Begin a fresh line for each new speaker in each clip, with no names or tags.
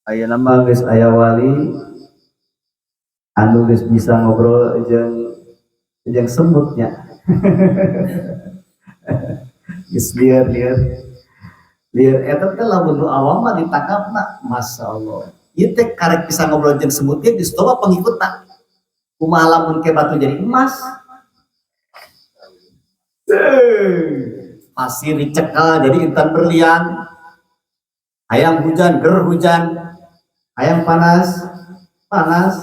Ayeuna mah geus aya wali anu geus bisa ngobrol jeung jeung semutnya. Geus lieur lieur lieur eta teh lamun nu awam mah ditangkapna, masyaallah. Ieu teh karek bisa ngobrol jeung semut ge geus loba pengikutna. Kumaha lamun ke batu jadi emas? Pasir dicekal jadi intan berlian. Hayang hujan, ger hujan. Hayang panas, panas.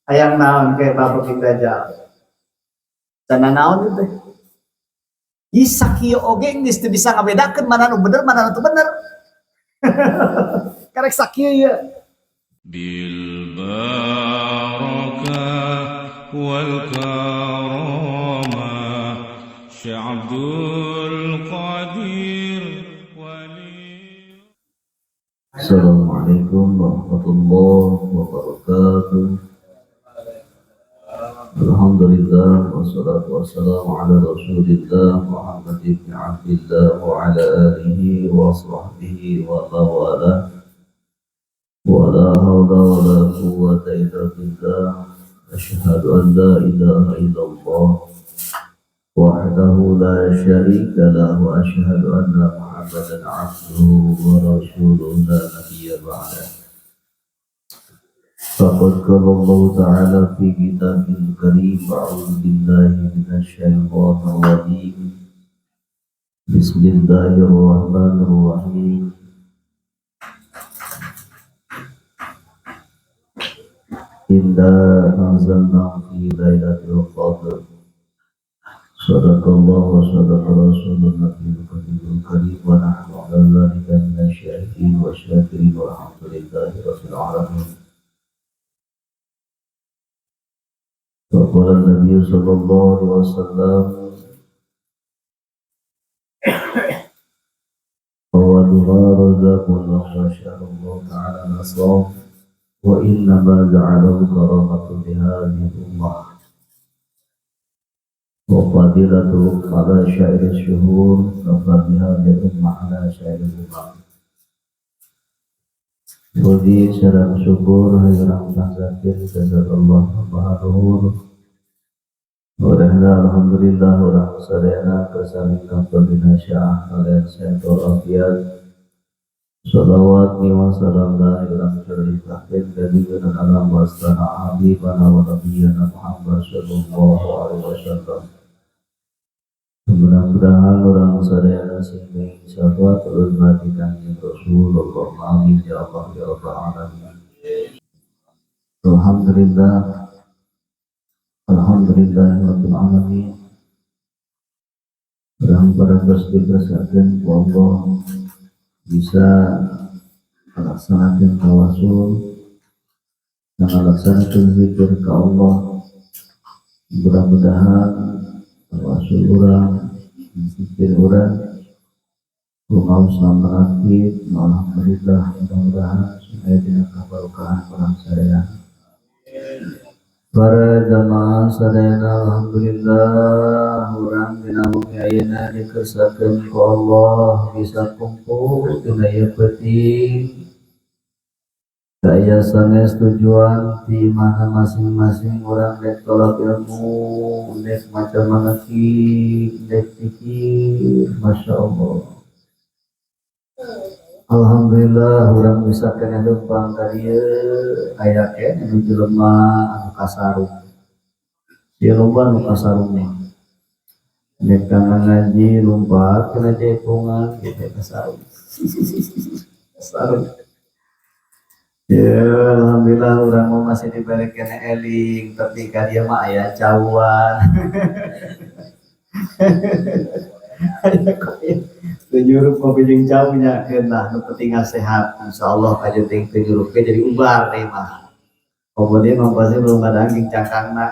Hayang naon ke bapak dajjal. Cenah naon itu? Ih sakieu oge geus teu bisa ngabedakeun mana nu bener mana nu teu bener. Karek sakieu ieu.
Bil barakah wal karamah Syekh Abdul Qadir wali.
Assalamualaikum warahmatullahi wabarakatuh. Alhamdulillah wassalatu wassalamu ala Rasulillah Muhammad ibn Abdillah wa ala alihi wa sahbihi wa mawala. Wa la hawla wa la quwwata illa billah. Asyhadu an la ilaha illallah wahdahu la syarika lah wa asyhadu anna Muhammadan abduhu wa rasuluhu la nabiyya ba'dah. Faqad qala Allah ta'ala fi kitabil karim, a'udzu billahi minasy syaithanir rajim. Bismillahirrahmanirrahim. Inna anzalnahu fi lailatul qadr. Sadaqallahu wa sadaqa rasulun nabiyul karim wa nahnu ala dzalika minasy syahidin wa syakirin walhamdulillahi rabbil alamin. Waqala Nabi sallallahu alaihi wasallam awwaluha razaqun wa syarallahu ta'ala nasab wa innama ja'alahu karamatan li hadhihi ummah wa fadilatu ala syairi syuhur kafa biha bi ummah ala syairi ummah. Puji sareng syukur hayang panjatkeun jazakallahu mahaluhur. Urehna alhamdulillah urang sadayana kersane pembina syaah kalian sehat walafiat. Salawat wa salam la ilaha illallah dari alam wastana habibana wa nabiyana Muhammad sallallahu alaihi wasallam. Mudah-mudahan orang sadayana sing syafaat terus mati kanjeng Rasulullah. Amin ya Allah ya Rabbal alamin. Alhamdulillah, alhamdulillah rabbil alamin. Urang parantos diberasakeun ku Allah bisa melaksanakan tawasul dan melaksanakan zikir ke Allah. Mudah-mudahan tawasul urang, zikir urang kumaha selamat, alhamdulillah, mudah-mudahan supaya dina kabarokahan urang sadaya. Para jamaah sadayana alhamdulillah urang dina bumi ayeuna dikersakeun ku Allah bisa kumpul dina ieu peuting. Daya sanes tujuan di mana masing-masing orang dek tolak ilmu, dek macam manakih, dek pikir, masya Allah. Alhamdulillah orang bisa kena lempang ka dieu aya keneh nu jelema anu kasarung. Ieu loba nu kasarung mah. Dek kana ngaji lumpat kana jaipongan gitu kasarung. Kasarung. Ya, alhamdulillah urang mah masih diberi kena eling, tapi ka dieu mah aya cauan. Aya kopi. Teu kopi jeung cau nya keun lah nu penting sehat. Insyaallah kajeun teh teu nyurup ge jadi ubar teh mah. Kemudian mah pasti belum ada anjing cangkangna.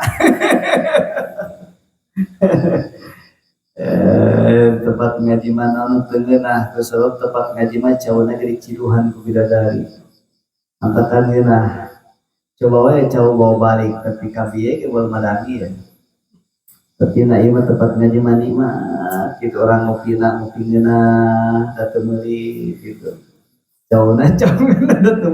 Tempat ngaji mana nu teu ngeunah, sebab tempat ngaji mah cauna jadi ciduhan ku bidadari. Antakan ngeunah. Coba wae cau bawa balik tapi kabieu ge moal madangi ya. Tapi na ieu mah tempat ngaji mah nikmat gitu, orang ngopina ngopi ngeunah da teu meuli gitu.
Jauhna jauh ada tuh.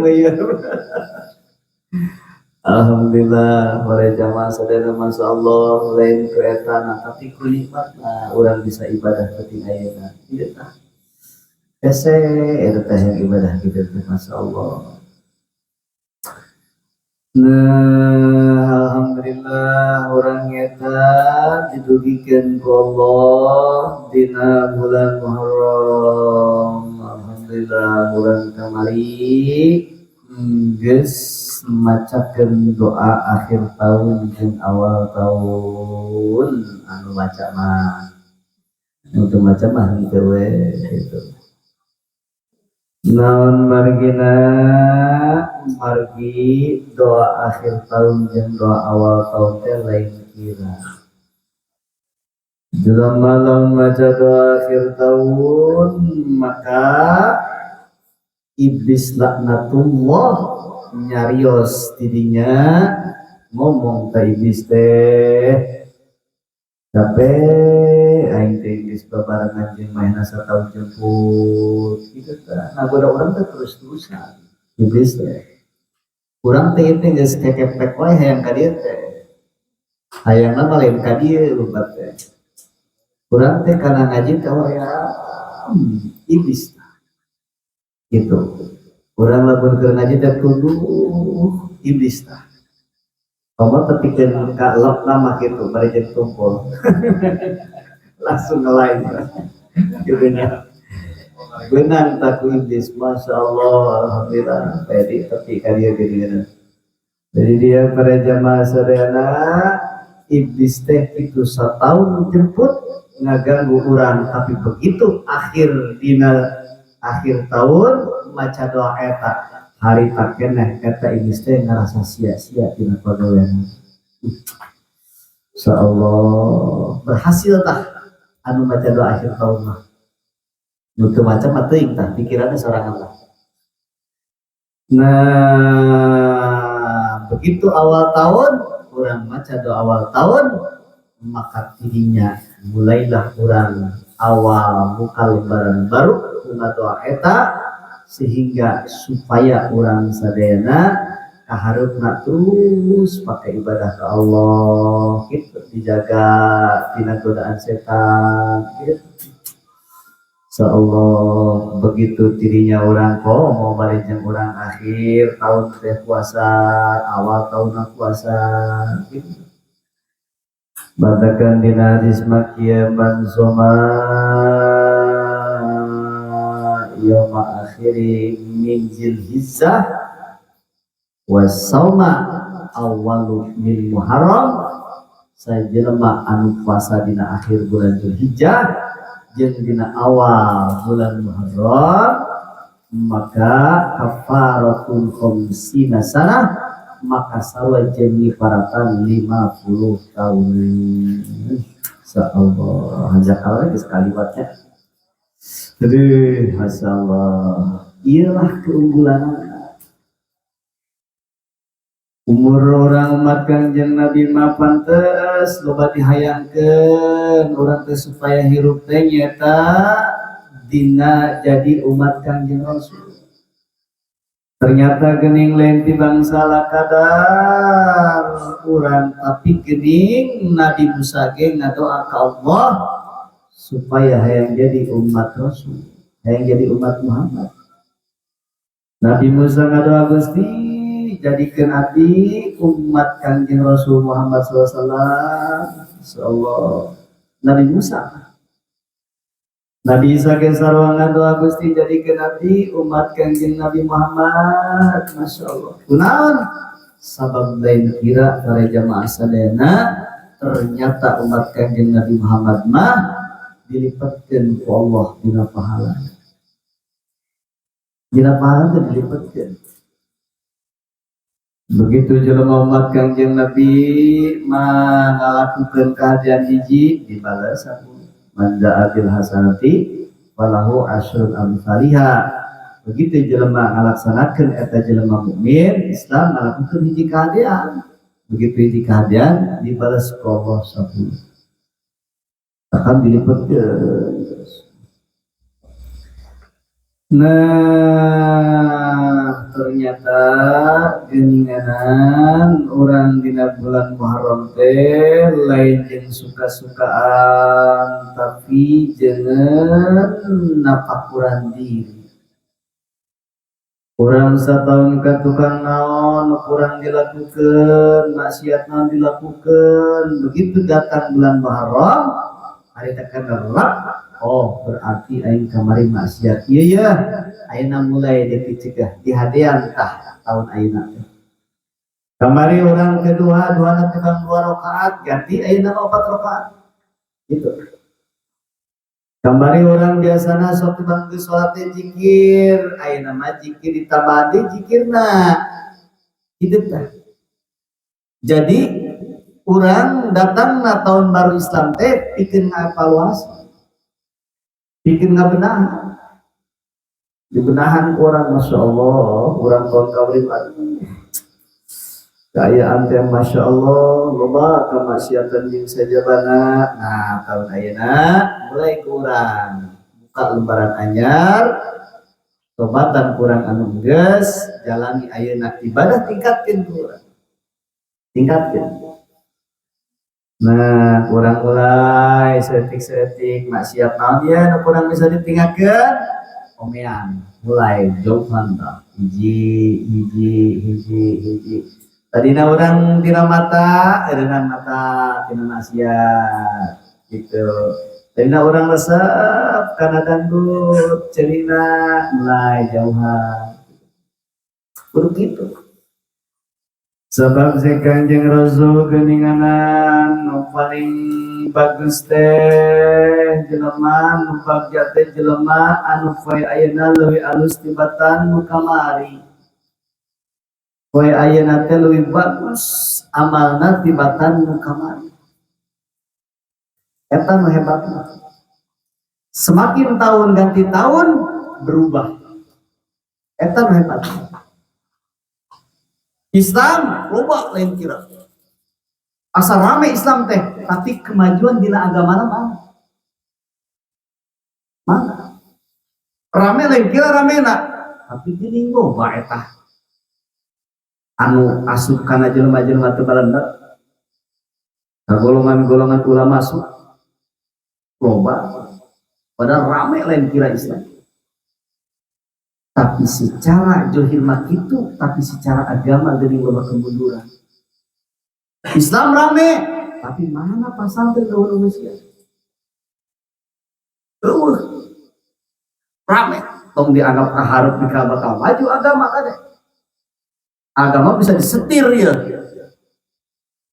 Alhamdulillah, para jamaah sadaya, masya Allah, lain ku etana tapi ku nikmatna urang bisa ibadah penting ayeuna. Ieu tah. Hese eta teh yang ibadah gitu teh, masya Allah. Nah, alhamdulillah urang eta didugikeun ku Allah dina bulan Muharram. Alhamdulillah, urang kamari geus macakeun doa akhir tahun jeung awal tahun. Anu maca mah, untuk maca mah henteu we gitu. Naon margina? Margi doa akhir tahun jeung doa awal tahun teh lain kira. Dalam malam maca doa akhir tahun, maka iblis laknatullah nyarios tidinya, ngomong ke iblis teh, "Capek aing teh geus babarengan jeung manehna sataun jemput," gitu tah. Ngagoda urang teh terus-terusan iblis teh. Urang teh teh geus kekepek wae hayang ka dieu teh, hayangna mah lain ka dieu ubat teh. Urang teh kana ngaji teh hoream iblis gitu. Urang lamun keur ngaji teh tuduh iblis tah. Komo tepikeun ka lep nama gitu, bari jeung tumpul. Langsung ngelain gitu nya. Benang taku iblis, masya Allah, alhamdulillah. Pedi tepi ka dieu geuningan. Jadi dia para jamaah sadayana, iblis teh itu setahun jemput ngaganggu urang, tapi begitu akhir dina akhir tahun maca doa eta hari tak keneh eta iblis teh ngerasa sia-sia tina pagawean. Insyaallah berhasil tah anu maca doa akhir tahun mah. Nu teu maca mah teuing tah, pikiranna sorangan lah. Nah, begitu awal tahun urang maca doa awal tahun, maka tidinya mulailah urang awal buka lembaran baru kuna doa eta, sehingga supaya urang sadayana kahareupna terus pakai ibadah ke Allah gitu, dijaga tina godaan setan gitu. Insyaallah begitu dirinya orang kok mau bari jeung urang akhir tahun teh puasa, awal tahun puasa gitu. Batakan dina hadis makiya, man soma yauma akhiri min zilhijjah wasauma awwalu min Muharram, sajelema anu puasa dina akhir bulan Zulhijjah jeung dina awal bulan Muharram, maka kafaratun khamsina sanah, maka sarua jeung ngiparatan 50 tahun. Insyaallah hajak geus kaliwatnya. Aduh, Masya Allah, iyalah keunggulan umur orang umat Kangjeng Nabi mah. Pantes loba dihayangkeun urang teh supaya hirup teh nyata dina jadi umat Kangjeng Rasul. Ternyata gening lain ti bangsa lakadar urang, tapi gening Nabi Musa ge ngadoa ka Allah supaya hayang jadi umat Rasul, hayang jadi umat Muhammad. Nabi Musa ngadoa, "Gusti, jadikan abdi umat Kangjeng Rasul Muhammad SAW." Allah, Nabi Musa. Nabi Isa ke sarua ngadoa, "Gusti, jadikan abdi umat Kangjeng Nabi Muhammad." Masya Allah. Kunaon? Sabab lain kira para jamaah sadayana, ternyata umat Kangjeng Nabi Muhammad mah dilipatkan ku Allah dina pahala. Dina pahala teh dilipatkeun. Begitu jelema umat Kangjeng Nabi mah ngalakukeun kahadean hiji dibalas 10. Man jaa bil hasanati falahu asyrun amsalihha. Begitu jelema ngalaksanakeun eta jelema mukmin Islam ngalakukeun hiji kahadean. Begitu hiji kahadean dibalas ku Allah 10. Akan dilipatkeun terus. Nah, ternyata geuninganan urang dina bulan Muharram teh lain jeung suka-sukaan, tapi jangan napakuran diri. Urang satahun ka tukang naon nu kurang dilakukan, maksiat naon dilakukan, begitu datang bulan Muharram, hari tekan lap, oh berarti aing kamari maksiat. Iya ya, ayeuna mulai dicegah dihadean tah tahun ayeuna teh. Kamari urang kedua, dua tukang dua rakaat, ganti ayeuna mah 4 rakaat. Gitu. Kamari urang biasana sok tukang geus salat teh zikir, ayeuna mah zikir ditambah deui zikirna. Gitu tah. Jadi urang datangna tahun baru Islam teh pikeun ngaevaluasi. Pikeun ngabenahan. Dibenahan ku urang, Masya Allah, urang tahun kamari aduh. Kaayaan teh Masya Allah, loba kemaksiatan jeung sajabana. Nah, tahun ayeuna mulai kurang buka lembaran anyar, tobatan kurang anu geus, jalani ayeuna ibadah tingkatkeun kurang. Tingkatkeun. Nah, kurang mulai saeutik-saeutik maksiat naon ya nu kurang bisa ditinggalkeun? Omean, mulai jauhan tah. Hiji, hiji, hiji, hiji. Tadina urang tina mata, eureunnan mata tina maksiat gitu. Tadina urang resep kana dangdut, ceurina mulai jauhan. Kudu kitu. Sebab si Kanjeng Rasul geuninganan nu paling bagus teh jelema nu bagja teh jelema anu poe ayeuna leuwih alus tibatan nu kamari. Poe ayeuna teh leuwih bagus amalna tibatan nu kamari. Eta nu hebatna. Semakin tahun ganti tahun berubah. Eta nu hebat. Islam loba lain kira. Asa rame Islam teh, tapi kemajuan dina agamana mana? Mana? Rame lain kira ramena, tapi geuning loba eta. Anu asup kana jelema-jelema teu balender. Ka golongan-golongan ulama asup loba. Padahal rame lain kira Islam. Tapi secara johir mah kitu, tapi secara agama geuning loba kemunduran. Islam rame, tapi mana pasantren eueuh manusia? Eueuh. Rame, tong dianggap kaharep dika bakal maju agama kade. Agama bisa disetir ya.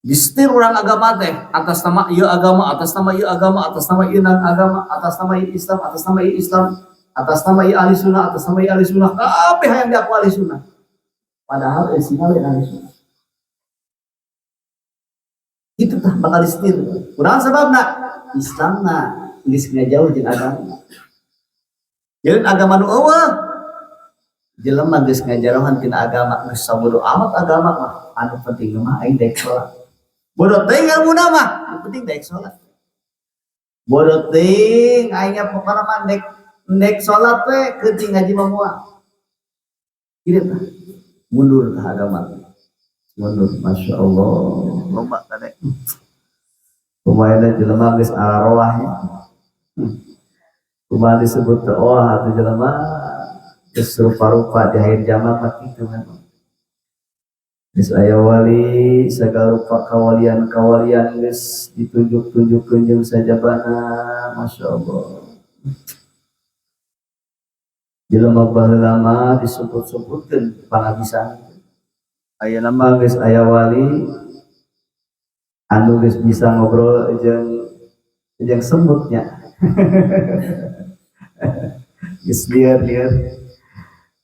Disetir orang agama teh atas nama ieu agama, atas nama ieu agama, atas nama ieu agama, atas nama ieu Islam, atas nama ieu Islam, atas nama ieu ahli sunnah, atas nama ieu ahli sunnah, kabeh hayang diaku ahli sunnah. Padahal eusina lain ahli sunnah. Itu tah bakal disetir. Kurang sebabna Islamna geus ngajauh jeung agama. Jeung agama nu eueuh. Jelema geus ngajarohan tina agama, geus sabodo amat agama mah, anu penting mah aing daek salat. Bodoh teuing ilmuna mah, anu penting daek salat. Bodoh teuing aing nya pokona mah dek salat we keuting ngaji mah moal. Kieu tah. Mundur tah agama. Mundur, Masya Allah. Loba kade. Kumaha jelema geus araroah nya. Kumaha disebut teh oh atuh jelema geus rupa-rupa di akhir zaman mah kitu memang. Geus aya wali sagala rupa kawalian-kawalian geus ditunjuk-tunjukkeun jeung sajabana, Masya Allah. Jelema baheula mah disebut-sebutkeun pangabisan. Ayeuna mah geus aya wali anu geus bisa ngobrol jeung semutnya. Geus lieur-lieur.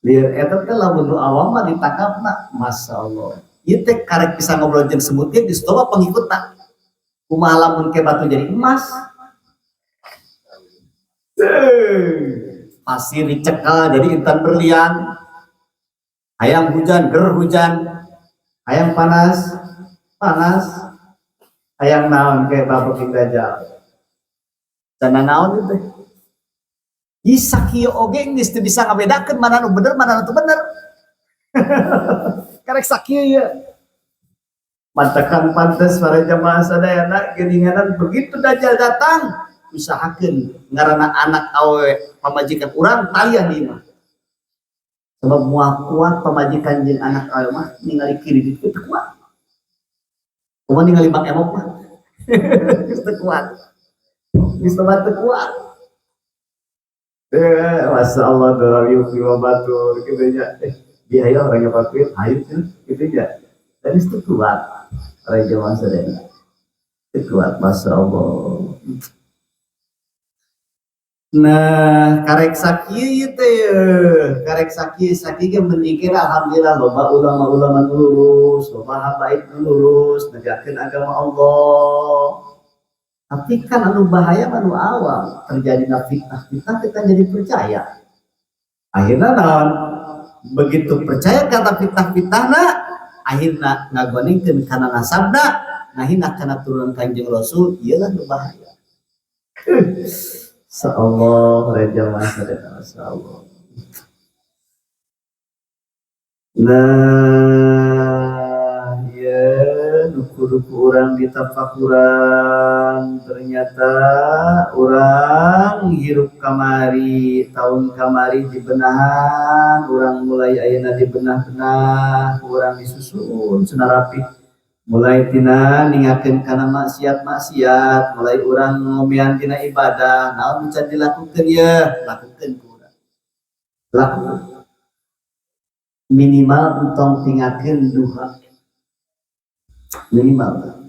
Lieur eta teh lamun nu awam mah ditangkapna, Masya Allah. Ieu teh karek bisa ngobrol jeung semut ge geus loba pengikutna. Kumaha lamun ke batu jadi emas? Pasir dicekal jadi intan berlian. Hayang hujan, ger hujan. Hayang panas, panas. Hayang naon ke bapak dajjal. Cenah naon itu teh? Sakieu oge geus teu bisa ngabedakeun mana nu bener, mana nu teu bener. Karek sakieu ya. Mantakan pantes para jamaah sadayana geuninganan begitu Dajjal datang, usahakeun ngaranna anak awewe pamajikan urang talian di imah. Sebab moal kuat pamajikan jeung anak awewe mah ningali kiri itu teu kuat. Kumaha ningali Bang Emok mah? Geus teu kuat. Geus teu kuat. Masya Allah, darawiuk di batur gitu ya. Biaya orang nyepatin, ayo gitu ya. Dan itu kuat. Orang jamaah sadayana. Itu kuat, Masya Allah. Nah, karek sakieu teh karek sakieu sakieu ge mending alhamdulillah loba ulama-ulama nu lurus, loba habaib nu lurus, negakeun agama Allah. Tapi kan anu bahaya mah nu awam, terjadi fitnah-fitnah kita jadi percaya. Akhirnya naon? Begitu percaya kata fitnah-fitnahna, akhirnya ngagoningkeun kana nasabna, ngahina kana turunan Kanjeng Rasul, ieu lah nu bahaya. Allah, reja masa Allah. Nah, ya, nu kudu ku urang ditafakuran, ternyata urang hirup kamari, tahun kamari dibenahan, urang mulai ayeuna dibenah-benah, urang disusun cenah rapi. Mulai tina ningakeun kana maksiat-maksiat, mulai urang ngomean tina ibadah, naon can dilakukeun ye, lakukeun ku urang. Lakukeun. Minimal entong tinggalkeun duha. Minimal.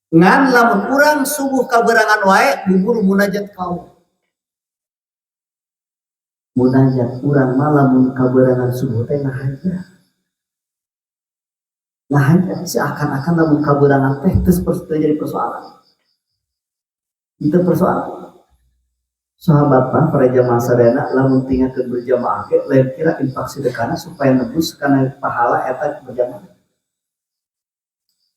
Ngan lamun urang subuh kaberangan wae bubur munajat ka Allah. Munajat urang mah lamun kaberangan subuh teh ngahaja. Ngahaja seakan-akan lamun kaberangan teh terus terjadi persoalan. Itu persoalan. Sahabat mah para jamaah sadayana lamun tinggalkeun berjamaah ge lain kira infak sedekahna supaya nebus kana pahala eta berjamaah.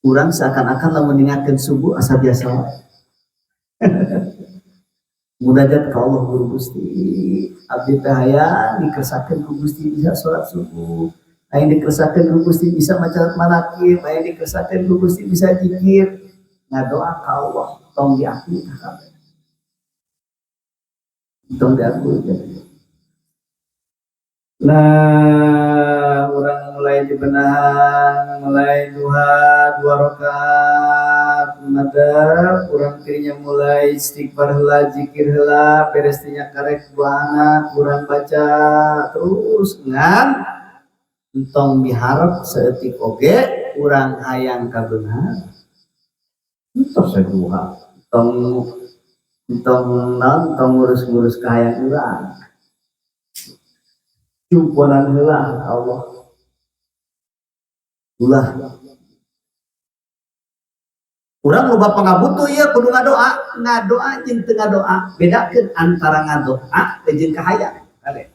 Urang seakan-akan lamun ninggalkeun subuh asa biasa wae. Munajat ka Allah, Guru Gusti, abdi teh hayang dikersakeun ku Gusti bisa salat subuh, hayang dikersakeun ku Gusti bisa maca manakib, hayang dikersakeun ku Gusti bisa zikir. Ngadoa ka Allah tong diakui kabeh. Tong diakui. Nah, urang mulai dibenahan, mulai duha 2 rakaat, madep, urang tirinya mulai istighfar heula, zikir heula, beres tinya karek duhana, urang baca terus ngan entong miharep saeutik oge urang hayang kabeunghar. Entos we duha. Entong entong naon, entong ngurus-ngurus kahayang urang. Cumponan heula Allah. Ulah. Urang loba pangabutuh ieu kudu ngadoa, ngadoa jeung teu ngadoa. Bedakeun antara ngadoa jeung kahayang. Kade.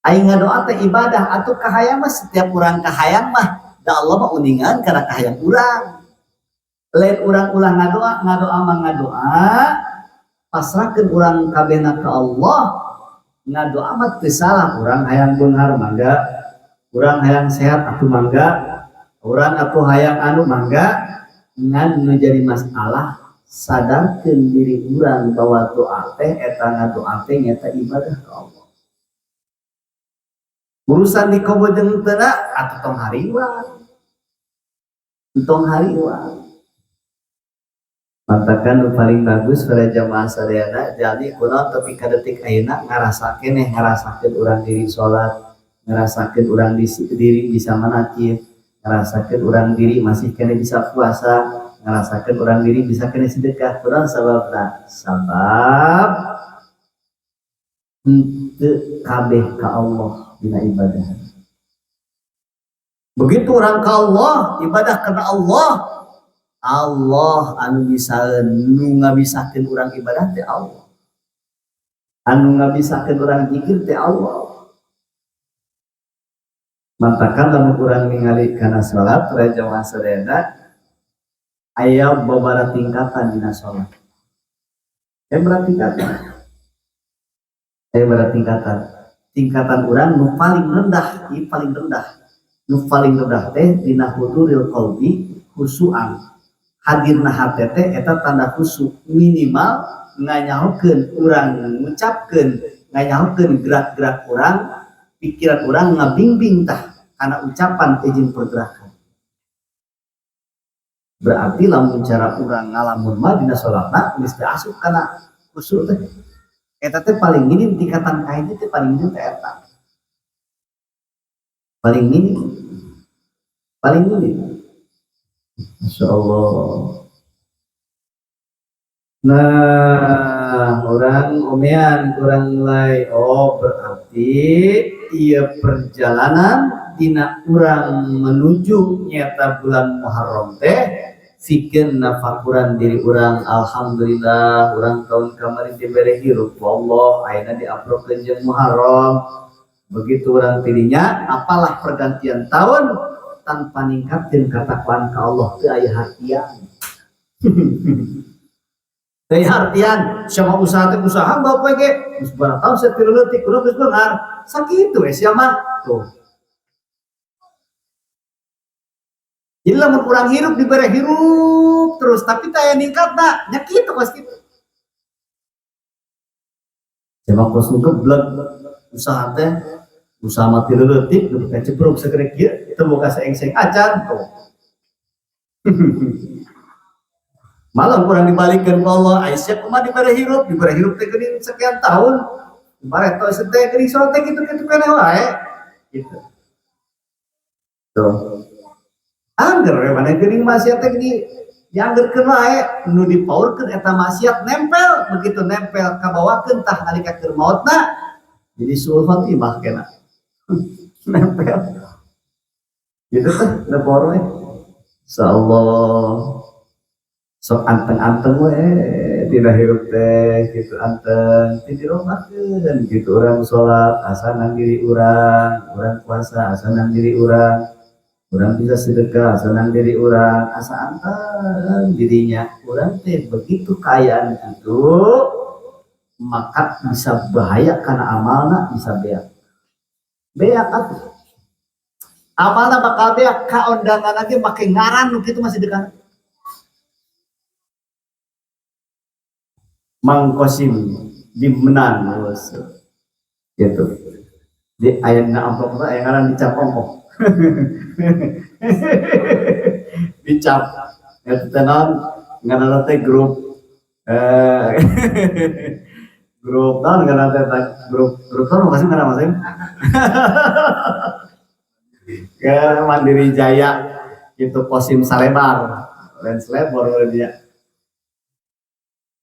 Aing ngadoa teh ibadah atuh kahayang mah setiap urang kahayang mah da Allah mah uningan kana kahayang urang. Lain urang ulah ngadoa, ngadoa mah ngadoa, pasrahkeun urang kabehna ka Allah. Ngadoa mah teu salah, urang hayang beunghar mangga, urang hayang sehat atuh mangga, urang atuh hayang anu mangga, ngan nu jadi masalah sadarkeun diri urang bahwa doa teh eta ngadoa teh nyata ibadah ka Allah. Urusan dikabul jeung teu atuh tong hariwang. Tong hariwang. Mantakan nu paling bagus pada jamaah sadayana jadi kunaon tapi ka detik ayeuna ngarasakeun eh ngarasakeun urang diri salat, ngarasakeun urang diri bisa manakib, ngarasakeun urang diri masih keneh bisa puasa, ngarasakeun urang diri bisa keneh sedekah. Kunaon sababna? Sabab henteu kabeh ka Allah dina ibadah. Begitu urang ka Allah, ibadah karena Allah, Allah anu bisa nu ngabisakeun urang ibadah teh Allah. Anu ngabisakeun urang zikir teh Allah. Mantakan lamun urang ningali kana salat raja sadayana aya babara tingkatan dina salat. Aya berapa tingkatan? Aya berapa tingkatan? Tingkatan urang nu paling rendah, ieu paling rendah. Nu paling rendah teh dina huduril qalbi khusyuan. Hadirna hate teh eta tanda khusyuk, minimal nganyahokeun urang ngucapkeun, nganyahokeun gerak-gerak urang, pikiran urang ngabimbing tah kana ucapan jeung pergerakan. Berarti lamun cara urang ngalamun mah dina salatna geus asup kana khusyuk teh. Eta teh paling minim tingkatan kahiji teh paling minim teh eta. Paling minim. Paling minim. Masya Allah. Nah, urang omean kurang mulai. Oh, berarti iya perjalanan dina urang menuju nyata bulan Muharram teh pikeun nafakuran diri urang. Alhamdulillah urang tahun kemarin diberi hirup Allah, ayeuna diaprokeun jeung Muharram. Begitu urang tidinya apalah pergantian tahun tanpa ningkatkeun katakwaan ka Allah teu aya hartian. Teu aya hartian sama usaha teh usaha bapak ge geus berapa tahun saya tilu leutik kudu geus beunghar sakitu we sia mah tuh. Jadi lamun urang hirup dibere hirup terus tapi teu aya ningkatna nya kitu kos kitu. Sia kos nu geblek usaha teh usaha mati leutik nu ka cebruk segede kieu teu boga saeng-seng acan tuh. Malam kurang dibalikeun ku Allah, aya kumaha dibere hirup teh geuning sekian tahun. Bareto teh geuning salat teh kitu-kitu keneh wae. Gitu. Tuh. Angger we maneh geuning maksiat teh geuning dianggerkeun wae, nu dipaurkeun eta maksiat nempel, begitu nempel kabawakeun tah nalika keur maotna jadi suul khotimah kena. Nempel. Gitu teh nu paur we. Insyaallah. Sok anteng-anteng we dina hirup teh kitu anteng ti dirobahkeun kitu urang salat asa nang diri urang, urang puasa asa nang diri urang, urang bisa sedekah asa nang diri urang, asa anteng dirinya urang teh begitu kaayaan kitu maka bisa bahaya karena amalna bisa beak. Beak atuh. Amalna bakal beak kaondangan lagi make ngaran nu kitu masih dekat. Mang Kosim di Menan gitu. Di ayatna amplop teh aya ngaran dicap ongkoh. Dicap eta teh naon ngaranna teh grup grup naon ngaranna teh grup grup naon Mang Kosim ngaranna Mas Kosim? Ke Mandiri Jaya itu Kosim Salebar lain selebor dia.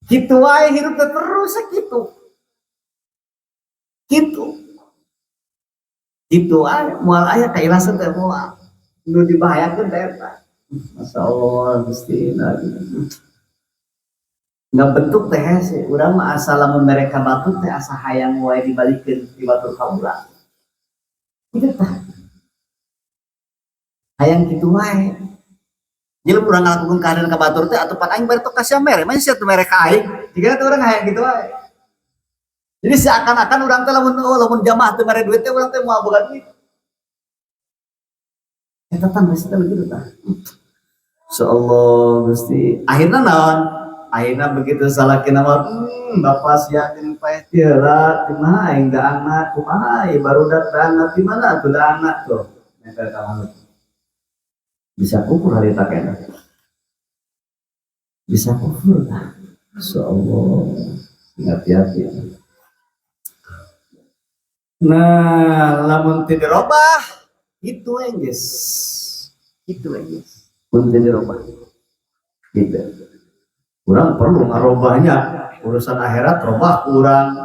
Kitu wae hirup teh terus sakitu. Kitu. Kitu wae moal aya kailasan teh moal. Nu dibahayakeun teh eta. Masyaallah Gusti. Nggak bentuk teh hese, urang mah asa lamun mere ka batur teh asa hayang wae dibalikeun di batur ka urang. Kitu tah. Hayang kitu wae. Jadi urang ngalakukeun kahadean ka batur teh atuh pan aing bari tok ka sia mere, mah sia teu mere ka aing. Jigana teh urang hayang kitu wae. Jadi seakan-akan urang teh lamun oh, lamun jamaah teu mere duit teh urang teh moal boga duit. Eta tah geus teh kitu tah. Insyaallah Gusti. Akhirna naon? Akhirna begitu salakina mah, bapak sia geuning paeh teh heula, kumaha aing daangna, kumaha ieu barudak daangna di mana atuh daangna tuh. Nempel ka mulut. Bisa kufur hari tak enak. Bisa kufur lah. Insyaallah. Hati-hati. Nah, lamun teu dirobah itu enggeus. Itu enggeus. Mun teu dirobah. Gitu. Urang perlu ngarobahnya. Urusan akhirat robah kurang.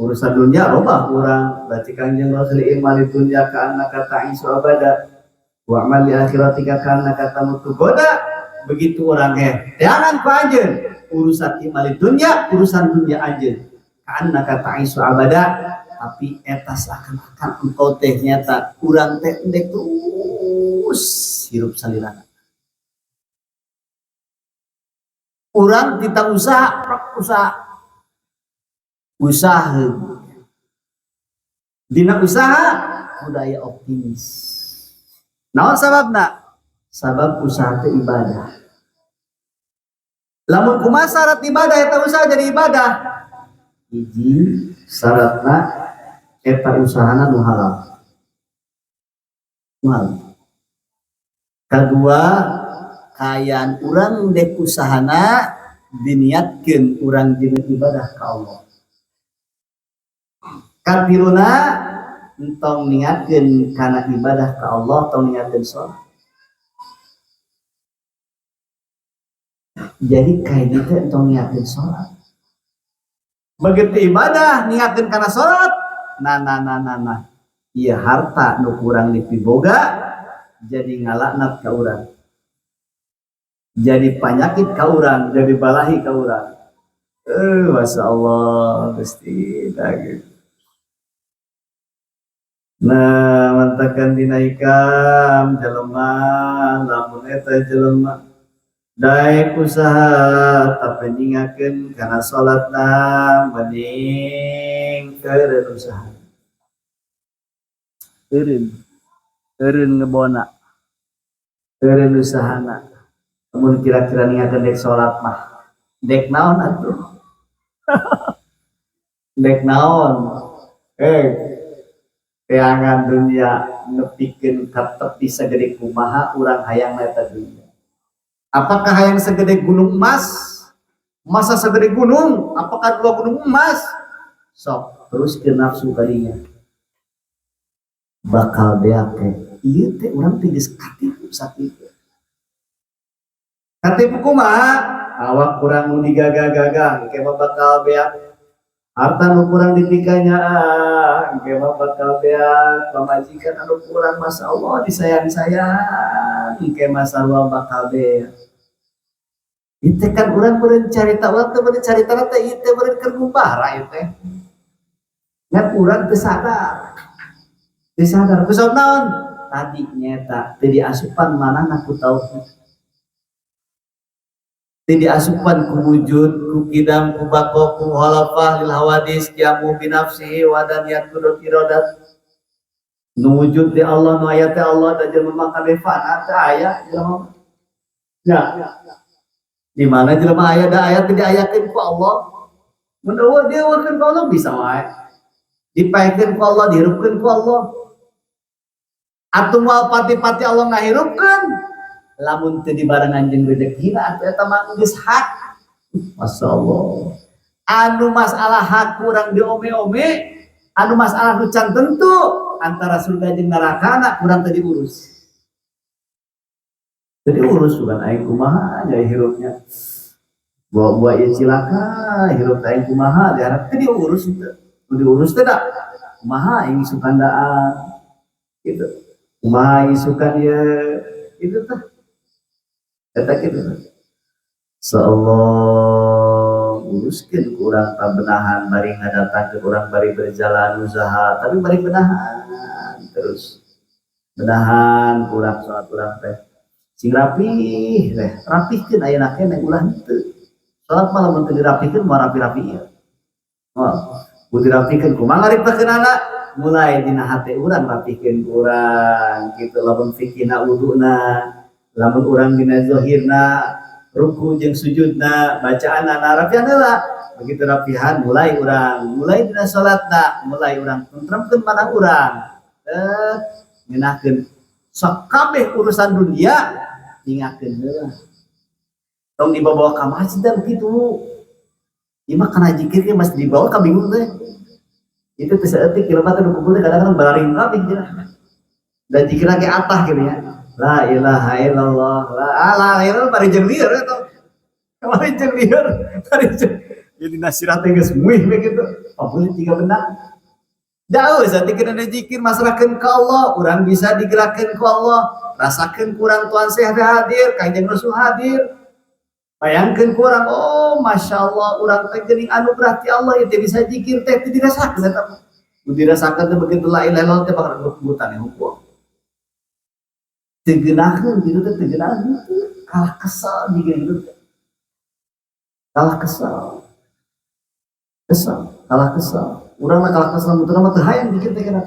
Urusan dunia robah kurang. Berarti Kangjeng Rasul imali dunya ka annaka ta'isu abada. Wa amal li akhiratika ka annaka tamutu goda. Begitu orang jangan ku anjeun urusan imali dunya, urusan dunia anjeun. Ka annaka ta'isu abada, tapi eta seakan-akan engkau teh nyata urang teh endek terus hirup salilana. Urang kita usaha, usaha, usaha. Dina usaha budaya optimis. Naon sababna? Sabab usaha teh ibadah. Lamun kumaha syarat ibadah eta usaha jadi ibadah? Hiji syaratna eta usahana nu halal. Nu halal. Kedua, kaayaan urang dek usahana diniatkeun urang jeung ibadah ka Allah. Katiluna, entong niatkeun kana ibadah ka Allah, tong niatkeun sholat. Jadi kayak gitu entong niatkeun sholat. Begitu ibadah niatkeun kana sholat, nah nah nah nah nah. Ieu harta nu kurang dipiboga jadi ngalaknat ka urang. Jadi panyakit ka urang, jadi balahi ka urang. Masya Allah, Gusti gitu. Nah, mantakan dina hikam jelema lamun eta jelema daek usaha tapi ningakeun kana salatna mending eureun usaha. Eureun. Eureun ngebona. Eureun usahana. Lamun kira-kira ningakeun dek salat mah, dek naon atuh? Dek naon? Teangan dunia nepikeun ka tepi sagede kumaha urang hayang eta dunia. Apakah hayang segede gunung emas? Masa segede gunung? Apakah dua gunung emas? Sok terus ke nafsu kadinya. Bakal beak teh. Ieu teh urang teh geus katipu sakitu. Katipu kumaha? Awak kurang nu digagah-gagah, engke mah bakal beak. Harta nu kurang dipikanya, engke mah bakal beak. Pamajikan anu kurang, Masya Allah disayang-sayang, engke mah sarua bakal beak. Itu kan urang meureun carita, urang teh meureun carita teh ieu teh meureun keur ngumbara ieu teh. Ngan urang teu sadar. Teu sadar ku sabab naon? Tadi nyeta teu diasupan manahna ku tauhid. Teu diasupan ku wujud, ku kidam, ku bako, ku mukhalafah lil hawadis, qiyamu bi nafsihi wa daniyat kudrat iradat. Nu wujud di Allah, nu aya teh Allah, da jelema mah kabeh fana teh aya jelema. Ya. Di mana jelema aya da aya teh diayakeun ku Allah. Mun eueuh dieuweuhkeun ku Allah bisa wae. Dipaekeun ku Allah, dihirupkeun ku Allah. Atuh moal pati-pati Allah ngahirupkeun. Lamun teu dibarengan jeung rezekina atuh eta mah geus hak. Masya Allah. Anu masalah hak kurang diome-ome, anu masalah nu can tentu antara surga jeung neraka na kurang teu diurus. Teu diurus bukan aing kumaha nya hirupnya. Buah-buah ieu cilaka hirup aing kumaha diharap teu diurus teu. Teu diurus teh da kumaha aing isukan daan gitu. Kumaha isukan ieu itu teh. Eta kitu. Insyaallah uruskeun ku urang pabenahan bari ngadatangkeun urang bari berjalan usaha tapi bari benahan terus. Benahan ku urang salat urang teh sing rapih teh, rapihkeun ayeuna keneh ulah henteu. Salat mah lamun teu dirapihkeun moal rapi-rapi ieu. Moal. Kudu dirapihkeun kumaha ngariptakeunana? Mulai dina hate urang rapihkeun ku urang kitu lamun fikihna wuduna, lamun urang dina zahirna ruku jeung sujudna bacaanna rapihan heula. Begitu rapihan mulai urang, mulai dina salatna, mulai urang tentremkeun mana urang. Ngeunahkeun sakabeh urusan dunia ingatkeun heula. Tong dibawa ka masjid dan kitu. Ieu mah kana zikir ge masih dibawa ka bingung teh. Itu teh saeutik jelema teh nu kumpul teh kadang-kadang bararing kabeh cenah. Dan zikir ge atah kitu nya. La ilaha illallah, la ilaha illallah bari jeung lieur eta. Bari jeung lieur, bari jeung. Jadi nasirat teh geus muih we kitu. Pabeuli tiga benang. Jauh saeutik kana zikir masrahkeun ka Allah, urang bisa digerakkeun ku Allah. Rasakeun kurang Tuhan Syekh teh hadir, Kanjeng Rasul hadir. Bayangkeun ku urang, oh Masya Allah, urang teh geuning anugerah ti Allah ieu teh bisa zikir teh teu dirasakeun eta mah. Nu dirasakeun teh begitu la ilaha illallah teh bakal rebutan hukum. Teu geunaheun kitu teh teu geunaheun teh. Kalah kesal zikir kitu teh. Kalah kesal. Kesal, kalah kesal. Urang mah kalak salamutuna mah teu hayang dikit teh kana.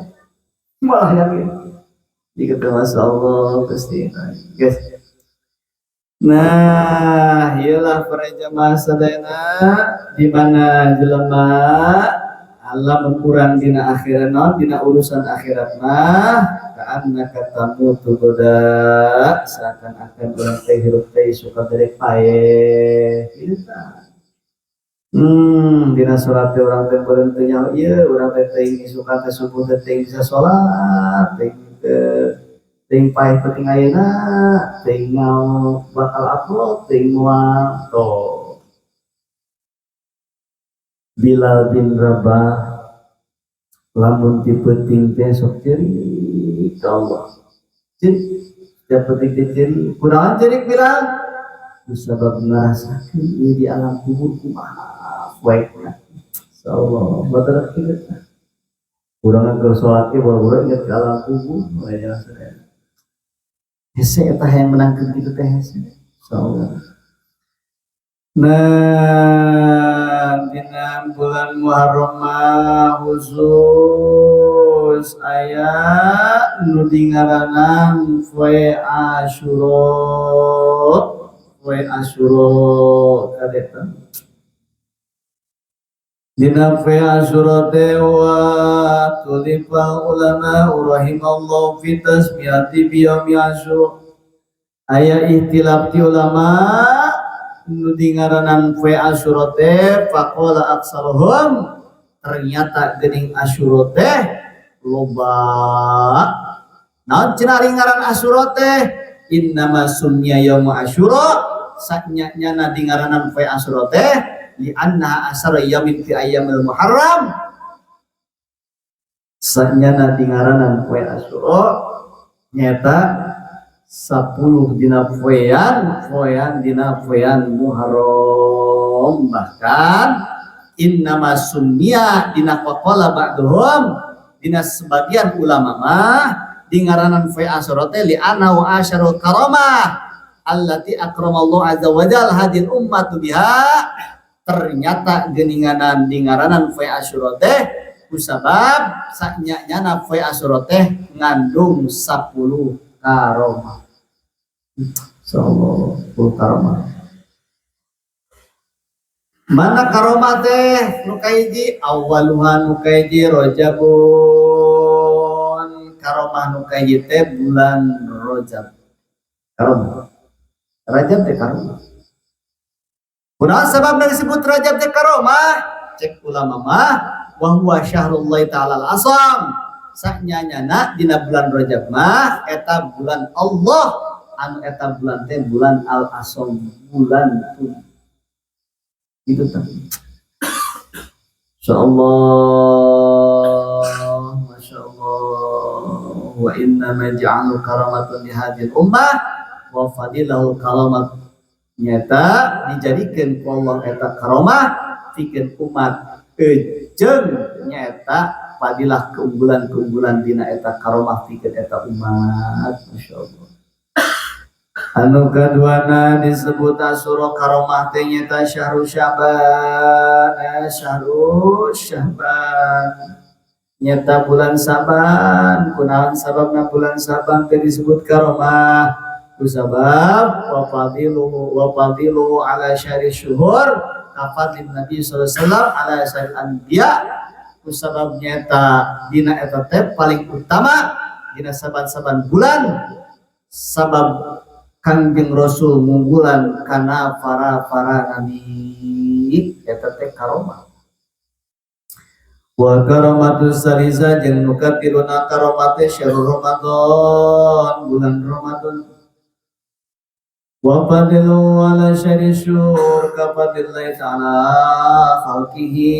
Malah hayang ieu. Dikit teh masyaallah Gusti. Guys. Nah, iyalah para jamaah sadayana di mana jelema alam kurang dina akhirat naon dina urusan akhirat mah ka'annaka tamutu goda seakan-akan urang teh hirup teh suka derek paeh gitu tah. Dina salat teh urang teh beureum teu nyaho ieu urang teh teuing isukan teh subuh teh teuing bisa salat teuing teu teuing paeh penting ayeuna teuing mau bakal upload teuing moal toh. Bilal bin Rabah lamun ti peuting teh sok cerik ka Allah. Cerik setiap peuting teh cerik. Kunaon cerik Bilal? Kusabab ngarasakeun ieu di alam kubur kumaha poekna. Insyaallah batur kieu. Urang keur salat ge boro-boro inget ka alam kubur we jelas sadaya. Hese eta hayang menangkeun kitu teh hese. Insyaallah. Nah, dina bulan Muharram mah khusus aya nu dingaranan poe Asyura. Poe Asyura kadeta. Dina poe Asyura teh wa tulifa ulama rahimallahu fi tasmiyati bi yaumi Asyura. Aya ikhtilaf ti ulama nu dingaranan poe Asyura teh faqala aksaruhum ternyata geuning Asyura teh loba. Naon cenah ari ngaran Asyura teh? Innama summiya yaumu Asyura sanyanya dingaranan poe Asyura teh li annaha asara yamin fi ayyamil Muharram. Sanyana dingaranan poe Asyura nyaeta 10 dina poean, poean dina poean Muharram. Bahkan innama summiya dina qala ba'duhum dina sebagian ulama mah dingaranan poe Asyura teh li annahu asyarul karamah allati akramallahu azza wa jalla hadil ummatu biha. Ternyata geuninganan dingaranan poe Asyura teh kusabab sanyana poe Asyura teh ngandung 10 karomah. Insyaallah 10 karomah. Mana karomah teh nu kahiji? Awaluha nu kahiji Rajabun. Karomah nu kahiji teh bulan Rajab. Karomah. Rajab teh karomah. Kunaon sababna disebut Rajab teh karomah? Cek ulama mah wa huwa syahrullahi ta'ala al-asam. Sanyanyana dina bulan Rajab mah eta bulan Allah anu eta bulan teh bulan al-asam, bulan tun. Gitu tah. Insyaallah, masyaallah. Wa inna ma ja'alu karamatan li hadhil ummah wa fadilahul karamat. Nyata dijadikeun ku Allah eta karomah pikeun umat ejeng nyata fadilah keunggulan-keunggulan dina eta karomah pikeun eta umat. Masyaallah. Anu kaduana disebut Asyura karomah teh nyata syahrul Sya'ban, syahrul Sya'ban. Nyata bulan Sa'ban, kunaon sababna bulan Sa'ban teh disebut karomah? Kusabab wa fadiluhu wa fadiluhu ala syahri syuhur kafadlin Nabi sallallahu alaihi wasallam ala syahri anbiya. Kusabab nyata dina eta teh paling utama dina saban-saban bulan sabab Kangjeng Rasul ngunggulan kana para-para nabi eta teh karomah. Wa karamatus salisa jeung nu katiluna karomah teh syahrul Ramadan, bulan Ramadan. Wa fadilu ala syahri syur ka fadillahi ta'ala khalqihi.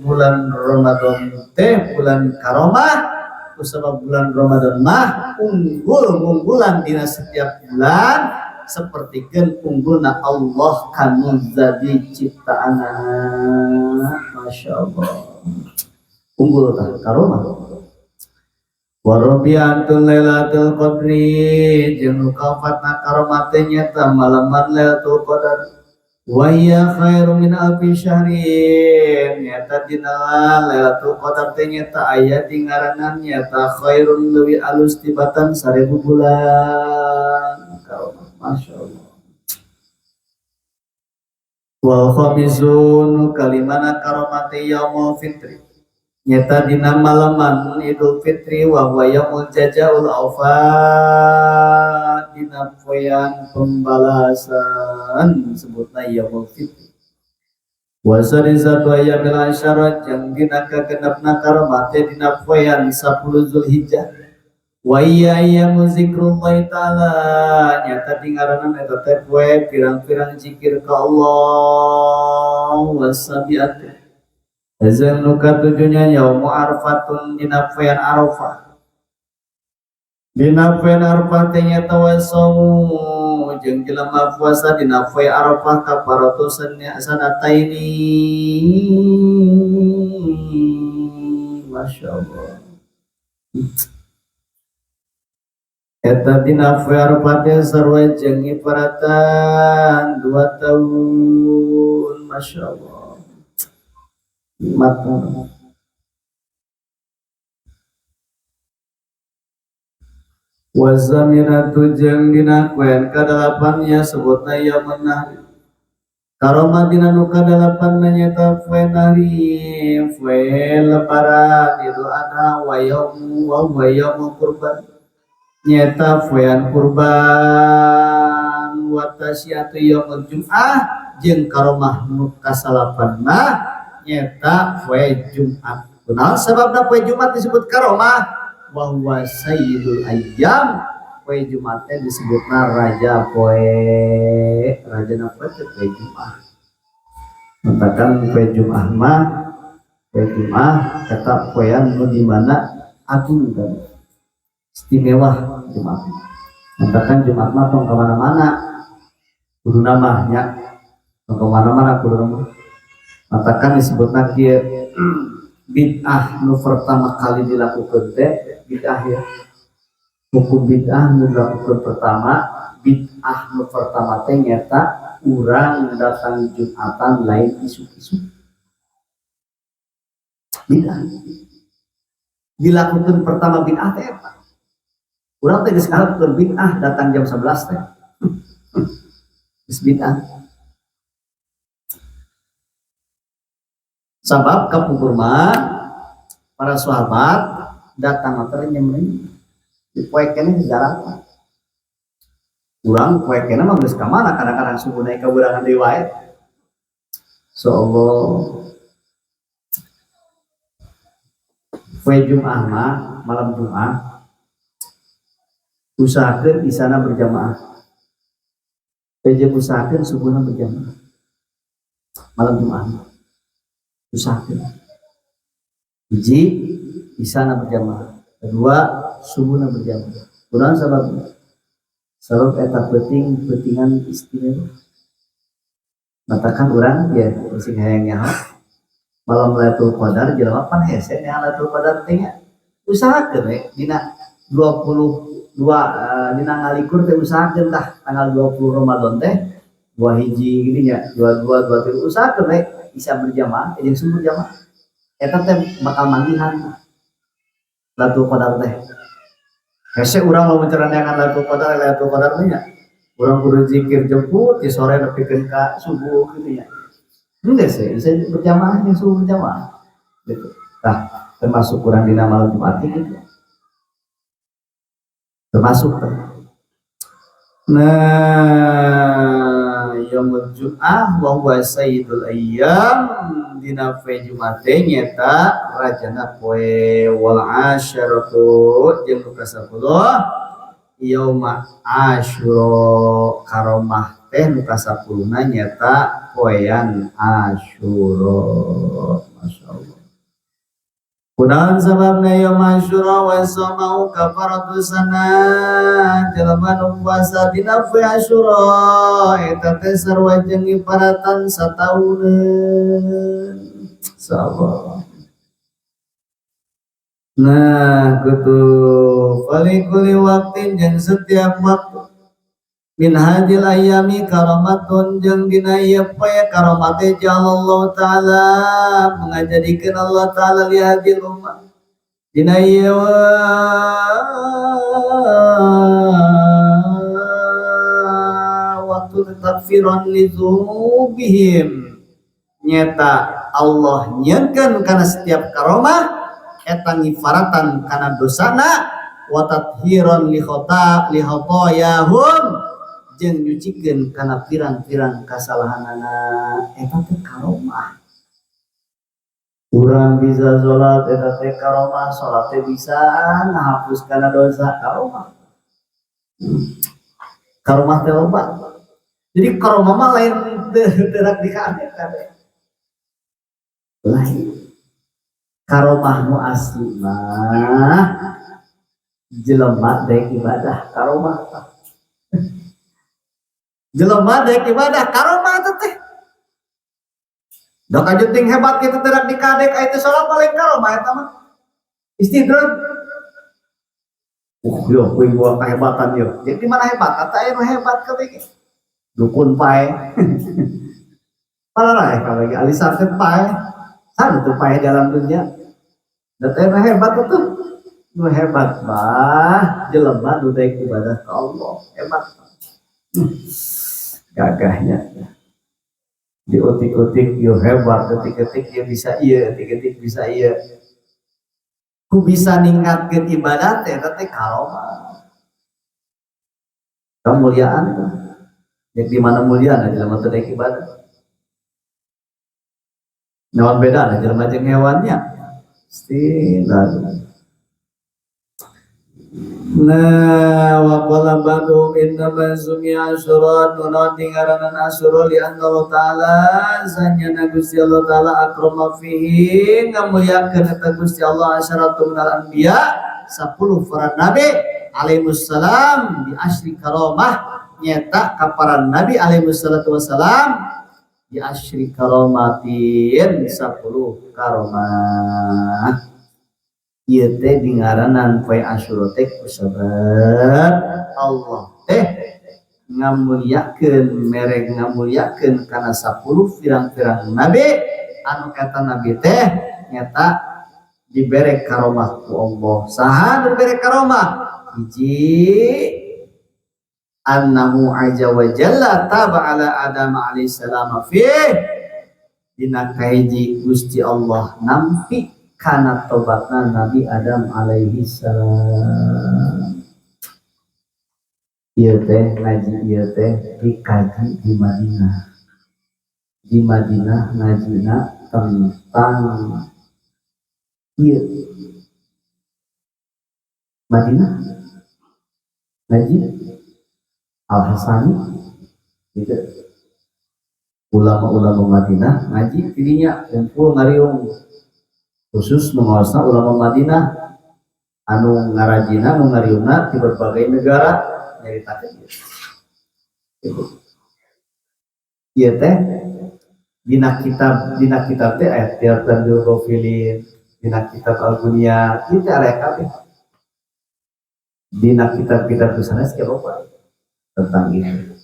Bulan Ramadan teh bulan karomah, kusabab bulan Ramadan mah unggul ngunggulan dina setiap bulan sapertikeun unggulna Allah kanu jadi ciptaanna. Masya Allah, unggul tah karomah. Warabiatul Lailatul Qadri jeung nu kaopatna karomah teh nyaeta malaman Lailatul Qadar. Wa hiya khairu min alfi syahrin nyata dina Lailatul Qadar teh nyata aya di ngaranan nyata khairun leuwih alus tibatan 1000 bulan. Karomah, Masya Allah. Wal khamisun kalimana karomate yaumul fitri nyata dina malaman Idul Fitri wa huwa yaumul jazaul awfa dina poean pembalasan sebutna yaumul fitri. Wa sadisatu ayyamil asyara jeung dina kagenepna karomate dina poean 10 Zulhijjah. Wa iya ayyamu zikrullahi ta'ala nyata di ngaranan eta teh poe pirang-pirang zikir ka Allah. Wasabiatu jeung nu katujuhnya yaumu arfatun dina poean Arafah. Dina poean Arafah teh nyata wasomu jeung jelema puasa dina poe Arafah kafaratu sanataini. Masya Allah. Eta dina poe Arafah teh sarua jeung iparatan 2 tahun. Masya Allah. Mata. Wazaminatu jeung dina poean kadalapannya sebutna yaumun nahri. Karomah dina nu kadalapanna nyata poe nahri, poe lebaran Idul Adha wa yaumu wa yaumul kurban. Nyata poean kurban wa tasyatu yaumul jum'ah jeung karomah nu kasalapanna nyata poe Jumat. Kunaon sababna poe Jumat disebut karomah? Wa huwa sayyidul ayyam. Poe Jumat teh disebutna raja poe, rajana poe teh poe Jumat. Mentakan poe Jumat mah, poe Jumat eta poean nu di mana agung kan istimewa Jumat. Mentakan Jumat mah tong ka mana-mana kuduna mah nya, tong ka mana-mana kuduna mah. Matakan disebutna kieu bid'ah nu pertama kali dilakukan teh bid'ah ya. Hukum bid'ah nu dilakukan pertama, bid'ah nu pertama teh nyata urang datang Jumatan lain isuk-isuk. Bid'ah. Dilakukan pertama bid'ah teh eta. Urang teh geus ngalakukeun bid'ah datang jam 11 teh. Geus bid'ah. Sabab kapungkur mah para sahabat datang teh nyemreun di poe keneh sejarah. Urang poe keneh mah geus ka mana kadang-kadang subuh naik ka burangan deui wae. So Allah. Poe Jumat mah malam Jumat usahakeun isana berjamaah. Poe jeung usahakeun subuhna berjamaah. Malam Jumat mah usahakeun. Hiji isana berjamaah, kedua subuhna berjamaah. Kunaon sababna? Sabab eta peuting peutingan istimewa. Matakan urang ya sing hayang nyaho malam Lailatul Qadar jelema pan hese nya Lailatul Qadar teh nya. Usahakeun we dina 22 dina ngalikur teh usahakeun tah tanggal 20 Ramadan teh dua hiji gini nya, 22 23 usahakeun we bisa berjamaah jeung subuh berjamaah. Eta teh bakal manggihan Lailatul Qadar teh. Hese urang lamun cerandangan Lailatul Qadar, Lailatul Qadar teh nya. Urang kudu zikir jemput di sore nepikeun ka subuh gitu nya. Henteu sih, bisa berjamaah jeung subuh berjamaah gitu. Tah, termasuk urang dina malam Jumat gitu. Termasuk teh. Nah, yaumul Jum'ah wa huwa sayyidul ayyam dina poe Jumat teh nyata rajana poe wal asyaratu jeung nu kasapuluh yauma Asyura karomah teh nu kasapuluhna nyata poean Asyura. Masya Allah. Kunaon sababna yauma Asyura wa samau kafaratu sana jelema nu puasa dina poe Asyura eta teh sarua jeung iparatan satauneun. Insyaallah. Nah, kutu falikuli waktin jeung setiap waktu. Min hadil ayami karamatun, jeung dina ieu poe karamat teh Allah Ta'ala mangajadikeun Allah Ta'ala li hadil ummah dina ieu waktu takfiran li dzunubihim, nyeta Allah nyieunkeun kana setiap karomah eta ngifaratan kana dosana, wa tathiran li khata li khatayahum, jeung nyucikeun kana pirang-pirang kasalahanana. Eta teh karomah. Urang bisa salat eta teh karomah, salat teh bisa ngahapus kana dosa, karomah. Karomah teh loba. Jadi karomah mah lain teu dikade-kade. Lain. Karomah nu asli mah jelema daek ibadah, karomah. Jelema daek ibadah, karomah teh teh. Dok aja ting hebat kitu teh rek dikadek aya teh salat paling karomah eta mah. Istidraj. Yo kuing gua kehebatan yo. Jadi di mana hebat? Kata aya nu hebat kabeh. Dukun pae. Parah ya kabeh alisan teh pae. Sana tuh pae dalam dunia. Da teh nu hebat tuh. Nu hebat mah jelema nu daek ibadah ka Allah. Hebat. Gagahnya. Diutik-utik yo hebat, detik-detik dia bisa iya, detik-detik bisa iya. Ku bisa ningkatkeun ibadah teh eta teh karomah. Kemuliaan tuh. Jadi di mana mulia na jelema teh daek ibadah. Naon beda na jelema jeung hewannya? Pasti. Nah, wa qala ba'dhum innama sumiya Asyura, nunaon dingaranan Asyura, li anna Allah Ta'ala, sanyana Gusti Allah Ta'ala, akrama fihi ngamuliakeun eta Gusti Allah asyaratu minal anbiya, 10 para nabi alaihissalam, bi asyri karamah, nyeta ka para nabi alaihissalatu wassalam bi asyri karamatin, 10 karomah. Ieu teh dingaranan poe Asyura teh kusabab Allah teh ngamuliakeun, mere ngamuliakeun kana 10 pirang-pirang nabi anu eta nabi teh nyata dibere karomah ku Allah. Saha nu dibere karomah? Hiji, annahu azza wa jalla taba ala Adam alaihissalam fih, dina kahiji Gusti Allah nampi kana tobatna Nabi Adam alaihi salam. Ieu teh ngaji ieu teh dikaji di Madinah. Di Madinah ngajina tentang ieu. Madinah ngaji Al-Hasani gitu. Ulama-ulama Madinah ngaji tidinya kumpul ngariung, khusus menguasai ulama Madinah anu ngarajina nu ngariungna di berbagai negara nyaritakeun ieu. Ieu teh dina kitab teh aya tiap Tanzil Ghafilin, dina kitab Al-Ghunyah ieu teh aya kabeh. Dina kitab-kitab di sana loba tentang itu.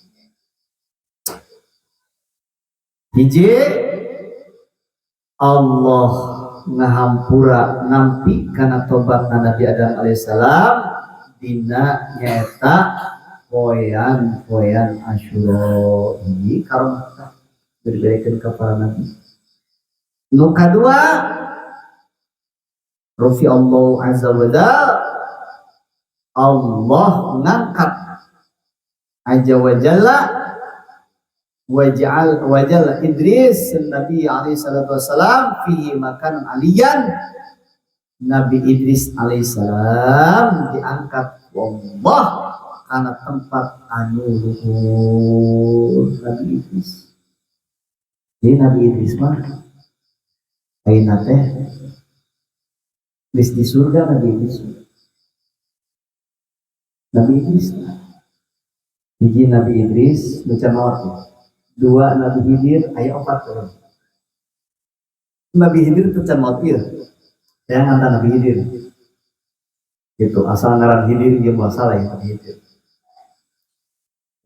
Hiji, Allah ngahampura nampi kana tobat Nabi Adam alaihissalam dina nyaeta poean-poean Asyura. Ini karomah diberikan ke para nabi. Nu kadua, Rufi Allah azza wa jalla, Allah ngangkat azza wa jalla waj'al wajal Idris Nabi alaihi salatu wassalam fihi makanan aliyan, Nabi Idris alaihissalam diangkat Allah karena tempat anu luhur. Nabi Idris, jadi Nabi Idris mah ayeuna teh geus di surga. Nabi Idris, Nabi Idris hiji, Nabi Idris nu can maot, dua Nabi Khidir, aya opat turun. Nabi Khidir itu can maot ieu. Saya ngantar Nabi Khidir. Gitu, asal ngaran Khidir dia mau salah ya Nabi Khidir.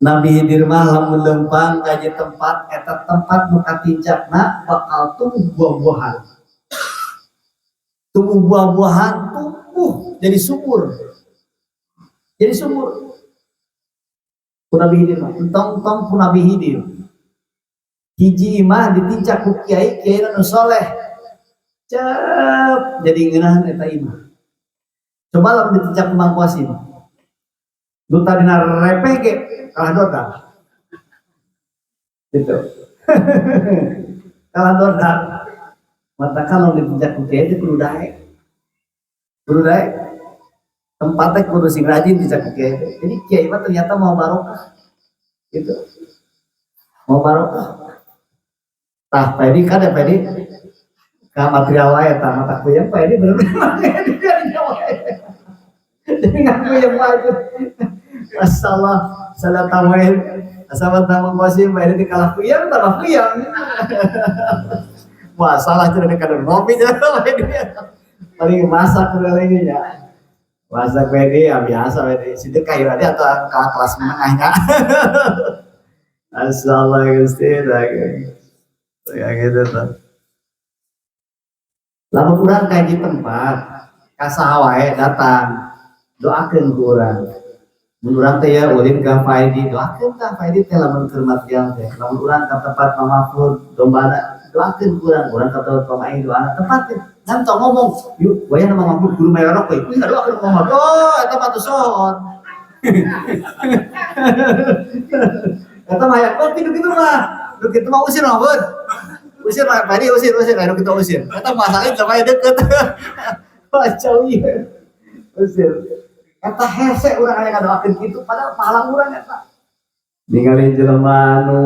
Nabi Hidir mah lamun lempang ka tempat, eta tempat nu katincakna bakal tumbuh buah-buahan. Tumbuh buah-buahan, tumbuh jadi subur. Jadi subur. Ku Nabi Hidir mah, entong-entong ku Nabi Hidir. Hiji imah ditincak ku kiai, kiai nu soleh. Cep, jadi ngeunahan eta imah. Coba lamun ditincak ku Mang Qasim. Nu tadina repeh ge kalah dordak. Gitu. Kalah dordak. Mata kalau ditincak ku kiai teh kudu daek. Kudu daek. Tempatnya kudu sing rajin ditincak ku kiai teh. Jadi kiai mah ternyata mau barokah. Gitu. Mau barokah. Tah, Pak Edi kan ya, Pak Edi. Ka material wae tah mata kuyang Pak Edi bener-bener wae. Jadi ngaku yang maju. Masalah salah tambahin asal tambah Qasim Pak Edi kalah kuyang tambah kuyang. Wah, salah cenah kadang ngopi cenah Pak Edi. Paling masak udah lagi ya. Masak Pak Edi ya biasa Pak Edi. Sedekah ya atau kalah kelas menengahnya. Masyaallah Gusti ya gitu tuh. Lamun urang kaji tempat, ka saha wae datang, doakeun ku urang. Mun urang teh ya ulin ka Faidi, doakeun ka Faidi teh lamun keur material teh. Lamun urang ka tempat Mama Mahfud dombana, doakeun ku urang. Urang ka tempat Mama Ai doana tempatin. Ngan tong ngomong, yuk wayahna Mama Mahfud kudu mayar we. Kuy ngadoakeun Mama Mahfud. Oh, eta mah tuh sohor. Eta mah ya, oh kitu mah. Nu kitu mah usir mah, Bud. Usir mah, Pak Edi usir, usir, anu kitu usir. Eta masalahnya sampai deket. Kacau ieu. Usir. Eta hese urang aya ngadoakeun kitu padahal pahala urang eta. Ningali jelema nu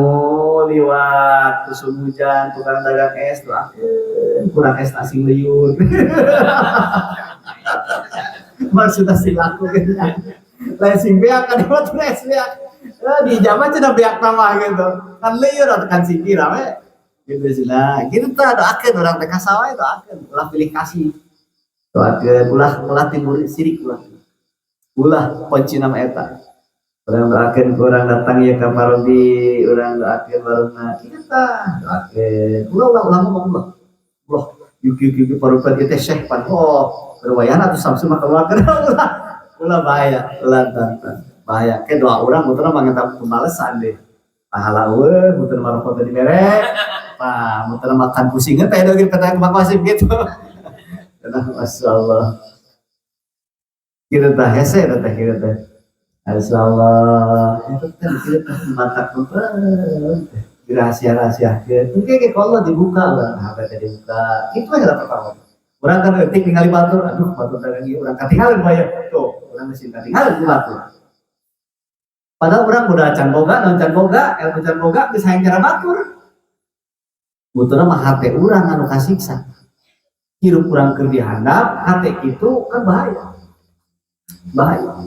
liwat tusuk hujan tukang dagang es doakeun kurang es sing lieur. Maksudna sing laku gitu. Lain sing beak kan waktu es beak. Di zaman cenah beak tambah gitu. Kan lieur atau kan sing kira we. Gitu cenah. Gitu tah doakeun urang teh ka saha wae doakeun, ulah pilih kasih. Doakeun ulah ulah timbul sirik ulah. Ulah kunci nama eta. Urang doakeun ku urang datang ya ka Parobi, urang doakeun barengna. Kitu tah doakeun. Ulah ulah ulah ngomong ulah. Ulah yuk yuk yuk Parobi ieu teh syekh pan. Oh, berwayana atuh Samsu mah keluarkeun ulah. Ulah bahaya, ulah tah bahaya. Ke doa urang muterna mah ngeta pembalesan deh. Pahala eueuh muter mah rokok teh dibere. Tah muter makan pusingeun teh deui kata Bang Qasim gitu. Nah, masyaallah. Kitu tah hese eta teh kitu teh. Masyaallah. Itu teh kitu teh matak teh dirahasia-rahasiakeun. Engke ge ku Allah dibuka lah, HP teh dibuka. Itu aja lah pertama. Urang kan eutik ningali batur, aduh batur dagang ieu urang katinggalin bae. Tuh, urang geus katinggalin ku batur. Padahal urang udah can boga, naon can boga, ilmu can boga geus hayang cara batur. Muturna mah hate urang anu kasiksa. Hirup urang keur dihandap, hate kitu kan bahaya. Bahaya.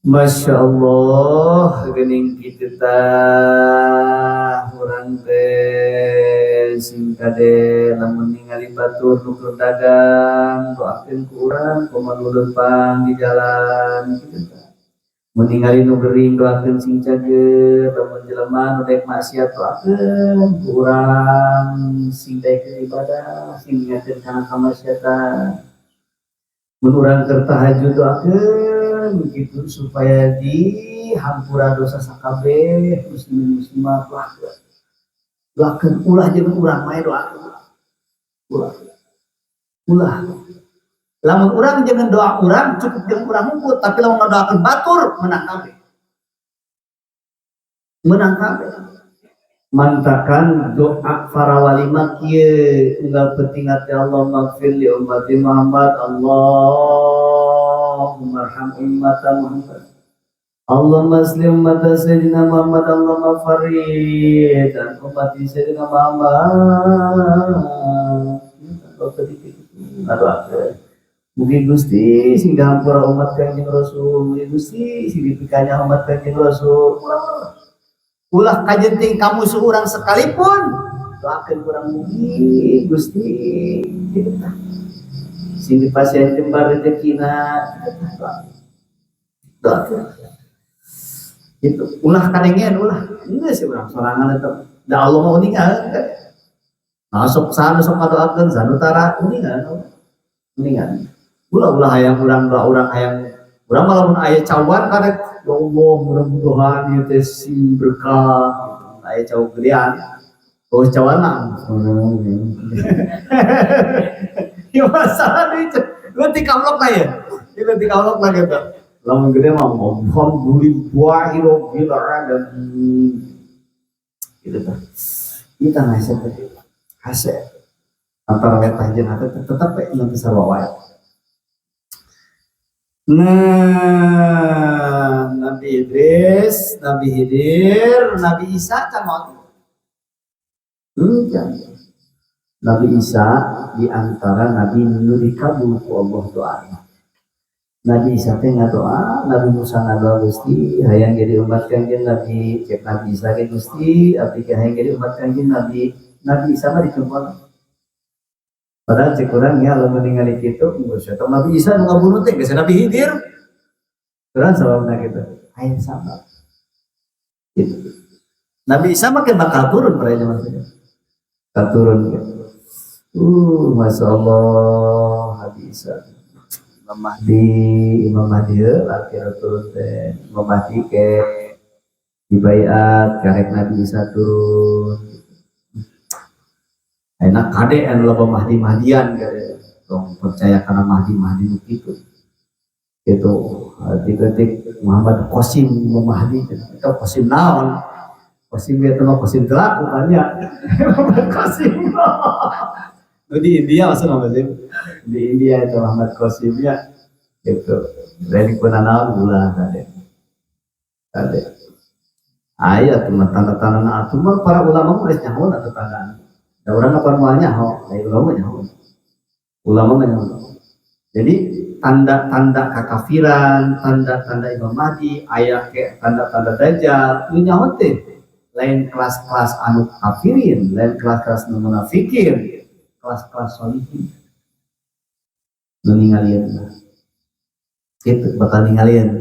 Masya Allah, geuning kitu tah urang teh sing kade lamun ningali batur nu keur dagang doakeun ku urang kumaha nu leumpang di jalan kitu tah. Mun ningali nu gering doakeun sing cager, lamun jelema nu daek maksiat doakeun ku urang sing daekeun ibadah, sing ngingatkeun kana kamaksiatan. Mun urang keur tahajud doakeun kitu supaya dihampura dosa sakabeh muslimin muslimat doakeun. Doakeun ulah jeung urang mah doakeun. Ulah. Ulah. Lamun urang jangan doa urang cukup jeung urang hungkul, tapi lamun ngadoakeun batur menang kabeh. Menang kabeh. Mantakan doa para wali mah kieu unggal penting ati Allah maghfir li ummati Muhammad, Allahumma arham ummata Muhammad, Allahumma asli ummata Sayyidina Muhammad, Allahumma farid an ummati Sayyidina Muhammad. Aduh, mugi Gusti sing dihampura umat Kanjeng Rasul, mugi Gusti sing dipikanya umat Kanjeng Rasul. Ulah kajenting kamu seorang sekalipun doakan kurang mugi Gusti gitu tah. Sing dipasihan jembar rezekina gitu tah, doakeun. Gitu, ulah kadengean ulah. Enggak sih urang sorangan eta. Da Allah mah uninga. Masuk sana sok ngadoakeun sana tara uninga. Uninga. Ulah ulah hayang urang doa urang hayang urang malah mun aya cawan karek ya Allah mudah-mudahan ieu teh sing berkah gitu. Aya cau gedean. Oh cawan mah. Ya masalah deui leutik kablok lah ya. Ieu leutik kablok lah gitu. Lamun gede mah alhamdulillahirabbil alamin. Gitu tah. Kita ngase teh. Hase. Antara letah jeung hate tetep we nanti sarua wae. Nah, Nabi Idris, Nabi Khidir, Nabi Isa can maot. Enggak. Nabi Isa di antara nabi nu dikabul ku Allah doana. Nabi Isa teh ngadoa, Nabi Musa ngadoa, Gusti hayang jadi umat Kangjeng Nabi, cek Nabi Isa ge Gusti, abdi ge hayang jadi umat Kangjeng Nabi. Nabi Isa mah dicoba. Padahal cek urang ya lamun ningali kitu, geus eta Nabi Isa nu ngabunuh teh geus Nabi Khidir. Urang sababna kitu. Aya sabab. Gitu. Nabi Isa mah bakal turun pada zaman itu. Bakal turun gitu. Masya Allah, Nabi Isa. Imam Mahdi, Imam Mahdi akhir turun teh. Imam Mahdi ke dibaiat karek Nabi Isa turun. Enak kade anu loba Mahdi Mahdian kade. Tong percaya karena Mahdi Mahdi nu kitu. Gitu. Ketik Muhammad Qasim Imam Mahdi itu Qasim naon? Qasim itu mah Qasim telaku kan ya. Muhammad Qasim. Di India maksudnya apa sih? Di India itu Muhammad Qasim ya. Gitu. Lain kuna naon ulah kade. Kade. Aya tuh mah tanda-tanda atuh mah para ulama mah geus nyaho atuh tandaan. Da urang apa moal nyaho, lain ulama nyaho. Ulama mah nyaho. Jadi tanda-tanda kekafiran, tanda-tanda Imam Mahdi, aya ke tanda-tanda Dajjal, nu nyaho teh lain kelas-kelas anu kafirin, lain kelas-kelas nu munafikin, kelas-kelas solihin. Nu ningalieun mah. Itu bakal ningalieun.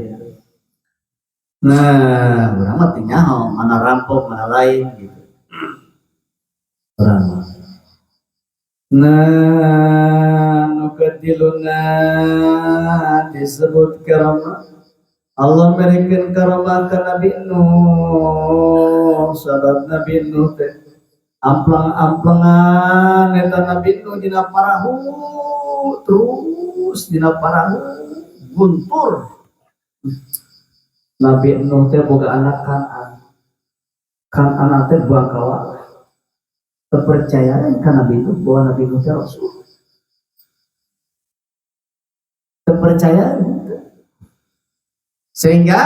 Nah, urang mah teu nyaho mana rampok, mana lain gitu. Urang mah. Nah, nu katiluna disebut karamah. Allah merikeun karamah ka Nabi Nuh, sabab Nabi Nuh teh amplang-amplangan eta Nabi Nuh dina parahu terus dina parahu guntur. Nabi Nuh teh boga anak Kan'an. Kan'an teh buang kawa. Kepercayaan ka Nabi Nuh bahwa Nabi Nuh teh rasul. Kepercayaan sehingga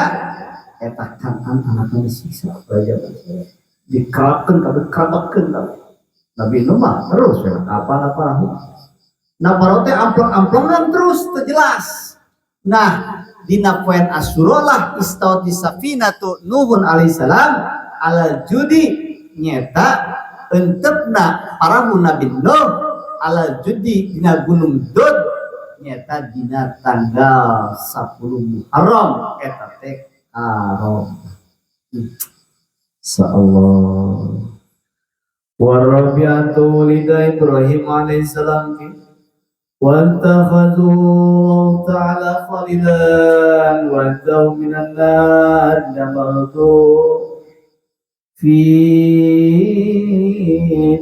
eta Kan'an anakna disiksa raja dikerapkeun kabeh kerabakeun kabeh. Nabi Nuh mah terus ya kapal parahu. Nah parahu teh amplang-amplangan terus teu jelas. Nah dina poean Asyura lah istawati safinatu Nuhun alaihissalam alal judi nyeta entepna parahu Nabi Nuh alal judi dina gunung Dud nyeta dina tanggal 10 Muharram eta teh karom. Insyaallah. Warabiatu wulida Ibrahim alaihissalam واتخذوا تعالى خليلا وانتهوا من النار نمرتوا في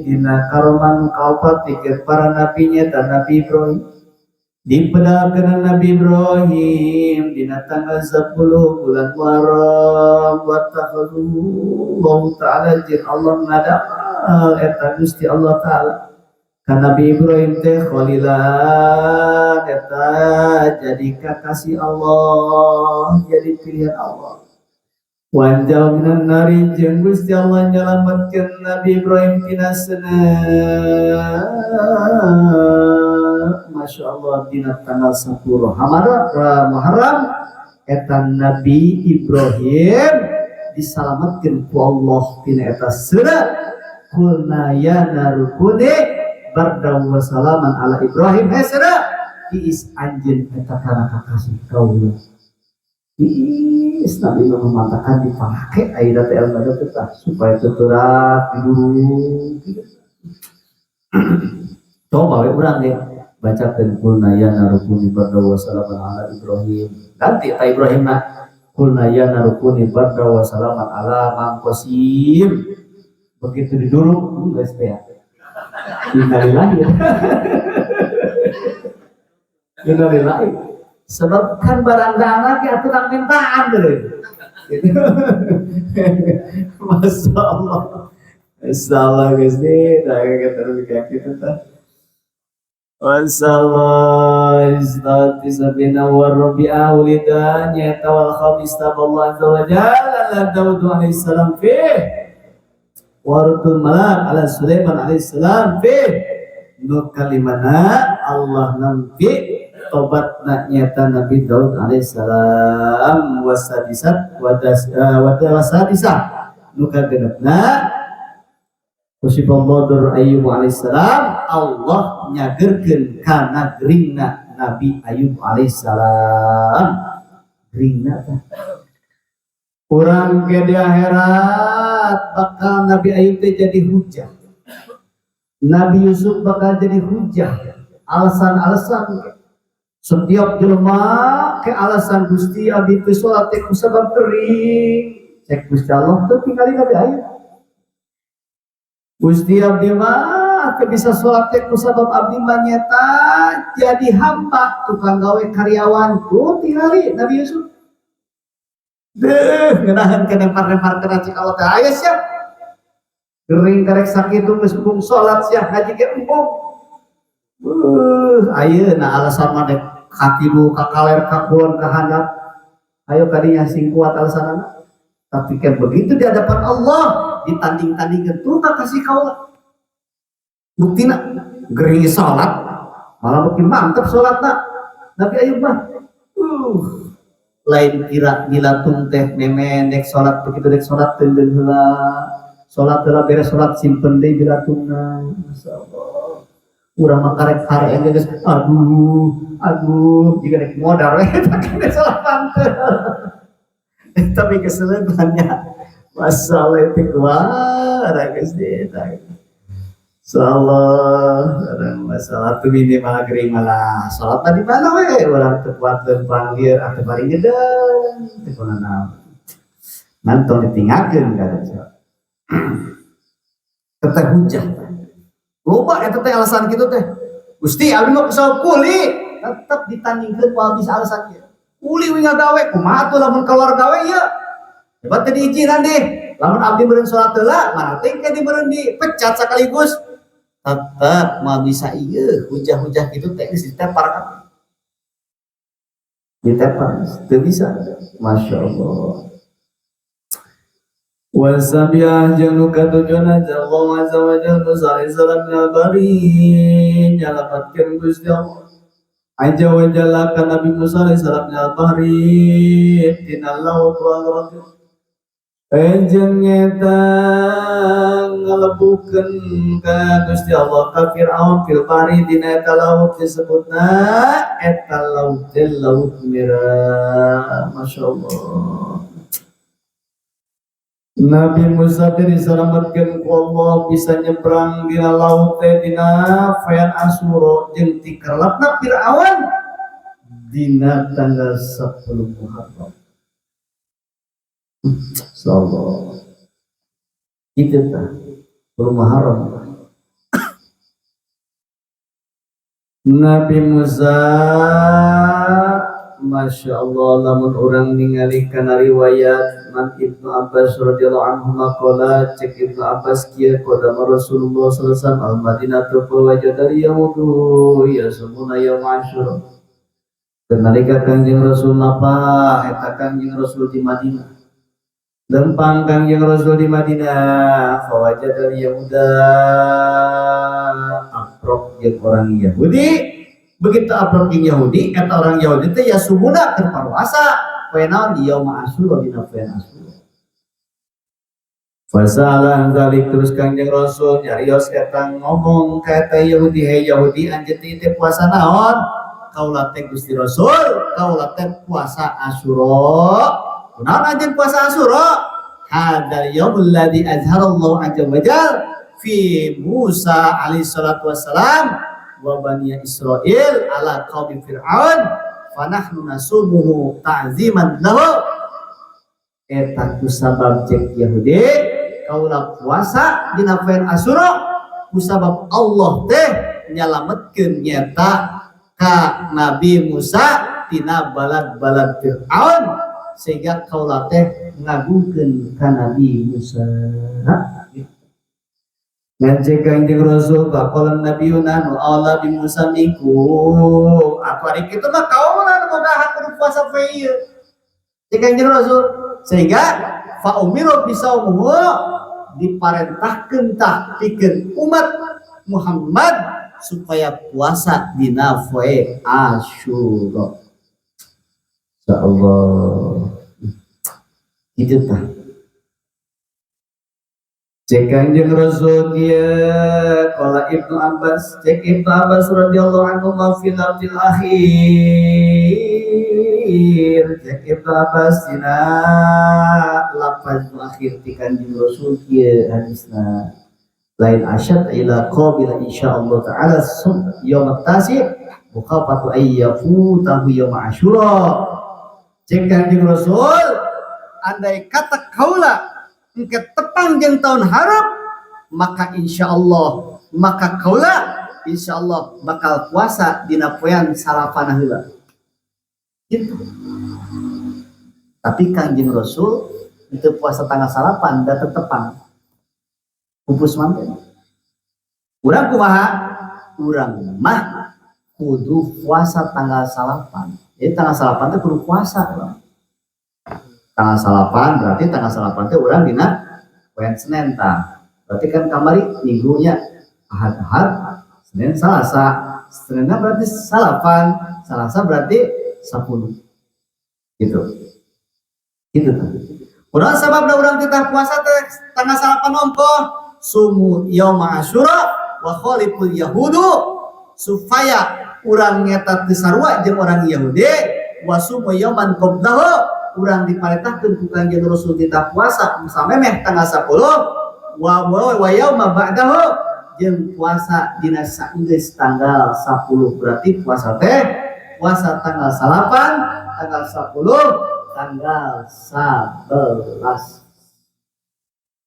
dina karoman kaopat pikir para nabinya dan Nabi Ibrahim dipedalkeun Nabi Ibrahim dina tanggal 10 bulan Muharram wattakhadhu Allah Ta'ala jeung Allah ngadamel eta Gusti Allah Ta'ala ka Nabi Ibrahim teh khalilan eta jadi kakasih Allah jadi pilihan Allah. Wanjau minan nari jeung Gusti Allah nyalametkeun Nabi Ibrahim tina seuneu. Masya Allah dina tanggal 10 Ramadan Muharram eta Nabi Ibrahim disalametkeun ku Allah tina eta seuneu. Qulna ya naru kuni bardan wa salaman ala Ibrahim. Hei seuneu tiis anjeun eta kana kakasih kaula. Ih, Nabi mengatakan dipakai ayeuna teh ilmu teh supaya tuturak dulu. Coba we urang ge bacakeun qulna ya naru kuni barda wa salaman ala Ibrahim. Ganti eta Ibrahim na qulna ya naru kuni barda wa salaman ala Mang Kosim. Begitu diduruk geus teh. Innalillahi. Innalillahi. Sebab kan barang lagi aturan mintaan deh. Gitu. Masya Allah. Masya Allah guys nih, nah kita kayak gitu tuh. Masya Allah, Istati sabina warrabi'a wulida nyata wal khamis taballah azza wa jalla ala Dawud alaihissalam fih warutul malak ala Sulaiman alaihissalam fih nu kalimana Allah nampi tobatna nyata Nabi Daud alaihissalam wasadisat wadas wasadisah nu kagenepna Kusifallah Ayyub alaihissalam Allah nyagerkeun kana geringna Nabi Ayyub alaihissalam geringna tah urang ke di akhirat bakal Nabi Ayyub teh jadi hujah, Nabi Yusuf bakal jadi hujah, alasan-alasan setiap jelema ke alasan Gusti abdi teu salat teh kusabab kering cek Gusti Allah teu tingali Nabi Ayyub. Gusti abdi mah teu bisa salat teh kusabab abdi mah nyeta jadi hamba tukang gawe karyawan tuh tingali Nabi Yusuf. Deuh ngeunaheun ke lempar-lempar kana cek Allah teh aya sia. Gering karek sakitu geus embung salat sia ngaji ge embung. Ayeuna alasan mah dek katilu ka kaler ka kulon ka handap. Ayo kadinya sing kuat alasanana. Tapi kan begitu di hadapan Allah ditanding-tandingkan tuh tak kasih kaula. Buktina gering salat malah makin mantep salatna Nabi Ayub mah. Lain kira milatung teh memen dek salat begitu dek salat teundeun heula. Salat heula beres salat simpen deui bilatungna. Masyaallah. Urang mah karek hare geus aduh aduh jiga dek modar we eta kene salat pantes. Tapi kesulitannya masalah itu keluar geus eta. Insyaallah orang masalah tuh ini malah gering malah salat tadi mana we urang teu kuat lempang lieur atau bari ngedeung teu kunaon. Nantong ditinggalkeun kada teteh hujah. Loba eta teh alasan kitu teh. Gusti abdi mah kusabab kuli tetep ditandingkeun moal bisa alasan ieu. Kuli we ngagawe kumaha atuh lamun keluar gawe ieu. Hebat teh diizinan deh. Lamun abdi meureun salat heula mana teh ke dimeureun dipecat sekaligus. Tetep moal bisa ieu hujah-hujah kitu teh geus ditepar kan. Ditepar teu bisa. Masya Allah. Wasabiah jeung nu katujuhna Allah azza wa jalla Musa alaihissalam minal bahri nyalamatkeun Gusti Allah azza wa jalla ka Nabi Musa alaihissalam minal bahri tina laut wal jeung nyata ngalebukeun ka Gusti Allah ka Fir'aun fil bahri dina eta laut disebutna eta laut laut merah. Masya Allah. Nabi Musa teh disalametkeun ku Allah bisa nyebrang dina laut teh dina poean Asyura jeung tikerlapna Fir'aun dina tanggal 10 Muharram. Insyaallah. Itu tah 10 Muharram. Nabi Musa Masya Allah lamun orang ningali kana riwayat man Ibnu Abbas radhiyallahu anhu maqala cek Ibnu Abbas kieu qadama Rasulullah sallallahu alaihi wasallam al Madinah fa wajada yahudu yasumuna yaum Asyura. Nalika Kangjeng Rasul napa eta Kangjeng Rasul di Madinah. Lempang Kangjeng Rasul di Madinah fa wajada yahuda aprok jeung orang Yahudi. Begitu aprok jeung Yahudi eta orang Yahudi teh yasumuna keur paruasa poe naon di yaum Asyura dina poe Asyura. Fasala zalik terus Kangjeng Rasul nyarios eta ngomong ka eta Yahudi, hei Yahudi anjeun teh puasa naon? Kaula teh Gusti Rasul, kaula teh puasa Asyura. Kunaon anjeun puasa Asyura? Hadzal yaumul ladzi azharallahu azza wa jal fi Musa alaihi salatu wassalam wa bani Israil ala qaumi Fir'aun fa nahnu nasumuhu ta'ziman lahu. Eta kusabab cek Yahudi kaula puasa dina poe Asyura kusabab Allah teh nyalametkeun nyata ka Nabi Musa tina balad-balad Fir'aun sehingga kaula teh ngagungkeun ka Nabi Musa. Dan cek Kanjeng Rasul faqala nabiyuna nu aula bi Musa minkum. Atuh ari kitu mah kaula nu boga hak kudu puasa poe ieu. Cek Kanjeng Rasul sehingga fa umiru bisaumuhu diparentahkeun tah pikeun umat Muhammad supaya puasa dina poe Asyura. Insyaallah. Itu tah. Cek Kanjeng Rasul dia qala Ibnu Abbas, cek Ibnu Abbas radhiyallahu anhu ma fil lafzil akhir. Cek Ibnu Abbas dina lafaz akhir ti Kanjeng Rasul kieu hadisna. Lain asyad ila qabila insyaallah ta'ala sum yaum at-tasi mukhafatu ay yafutahu yaum Asyura. Cek Kanjeng Rasul andai kata kaula engke tepang jeung tahun harap maka insyaallah maka kaula insyaallah bakal puasa dina poean salapana heula. Gitu. Tapi Kanjeng Rasul itu puasa tanggal salapan da tetepang. Pupus manten. Urang kumaha? Urang mah kudu puasa tanggal salapan. Jadi tanggal salapan teh kudu puasa urang. Tanggal salapan berarti tanggal salapan teh urang dina poean Senin tah. Berarti kan kamari minggunya Ahad-ahad, Senin Selasa. Seninna berarti salapan, Selasa berarti 10. Gitu. Gitu tah. Urang sababna urang titah puasa teh tanggal salapan ongkoh sumu yauma Asyura wa khaliful yahudu supaya urang nyata teu sarua jeung orang Yahudi wa sumu yauman qablahu urang diparentahkeun ku Kanjeng Rasul titah puasa samemeh tanggal 10 wa wa yauma ba'dahu jeung puasa dina saenggeus tanggal 10 berarti puasa teh puasa tanggal 9 tanggal 10 tanggal 11.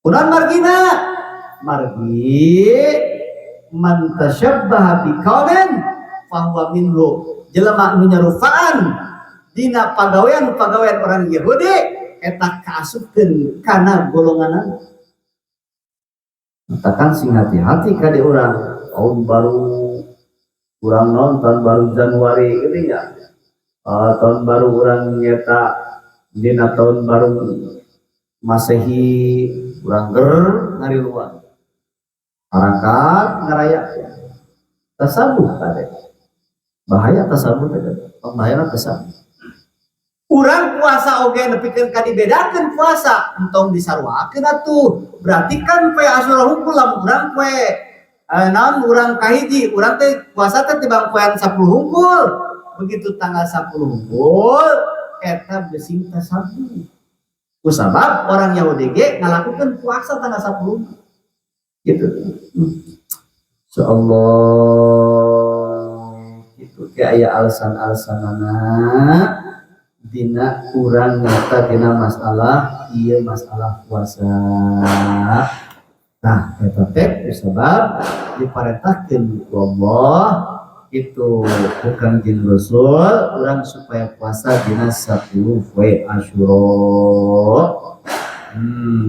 Kunaon margina? Margi man tasyabbaha biqaumin fahuwa minhu. Jelema nu nyarupaan dina pagawean-pagawean orang Yahudi eta kaasupkeun kana golonganna. Matakan sing hati-hati ka di urang tahun baru urang non tahun baru Januari gitu ya. Tahun baru urang nyeta dina tahun baru Masehi urang ger ngariluan. Arangkat ngaraya tasabuh kade. Bahaya tasabuh teh. Bahaya tasabuh. Urang puasa oge nepikeun ka dibedakeun puasa entong disaruakeun atuh. Berarti kan poe Asyura hungkul lamun urang poe naon urang kahiji, urang teh puasa teh tibang poean 10 hungkul. Begitu tanggal 10 hungkul eta besing tasabuh. Kusabab orang Yahudi ge ngalakukeun puasa tanggal 10. Gitu. Insyaallah itu ge aya alasan-alasanana dina urang nyata dina masalah ieu masalah puasa. Nah, eta teh sebab diparentahkeun ku Allah itu ku Kanjeng Rasul urang supaya puasa dina 10 poe Asyura.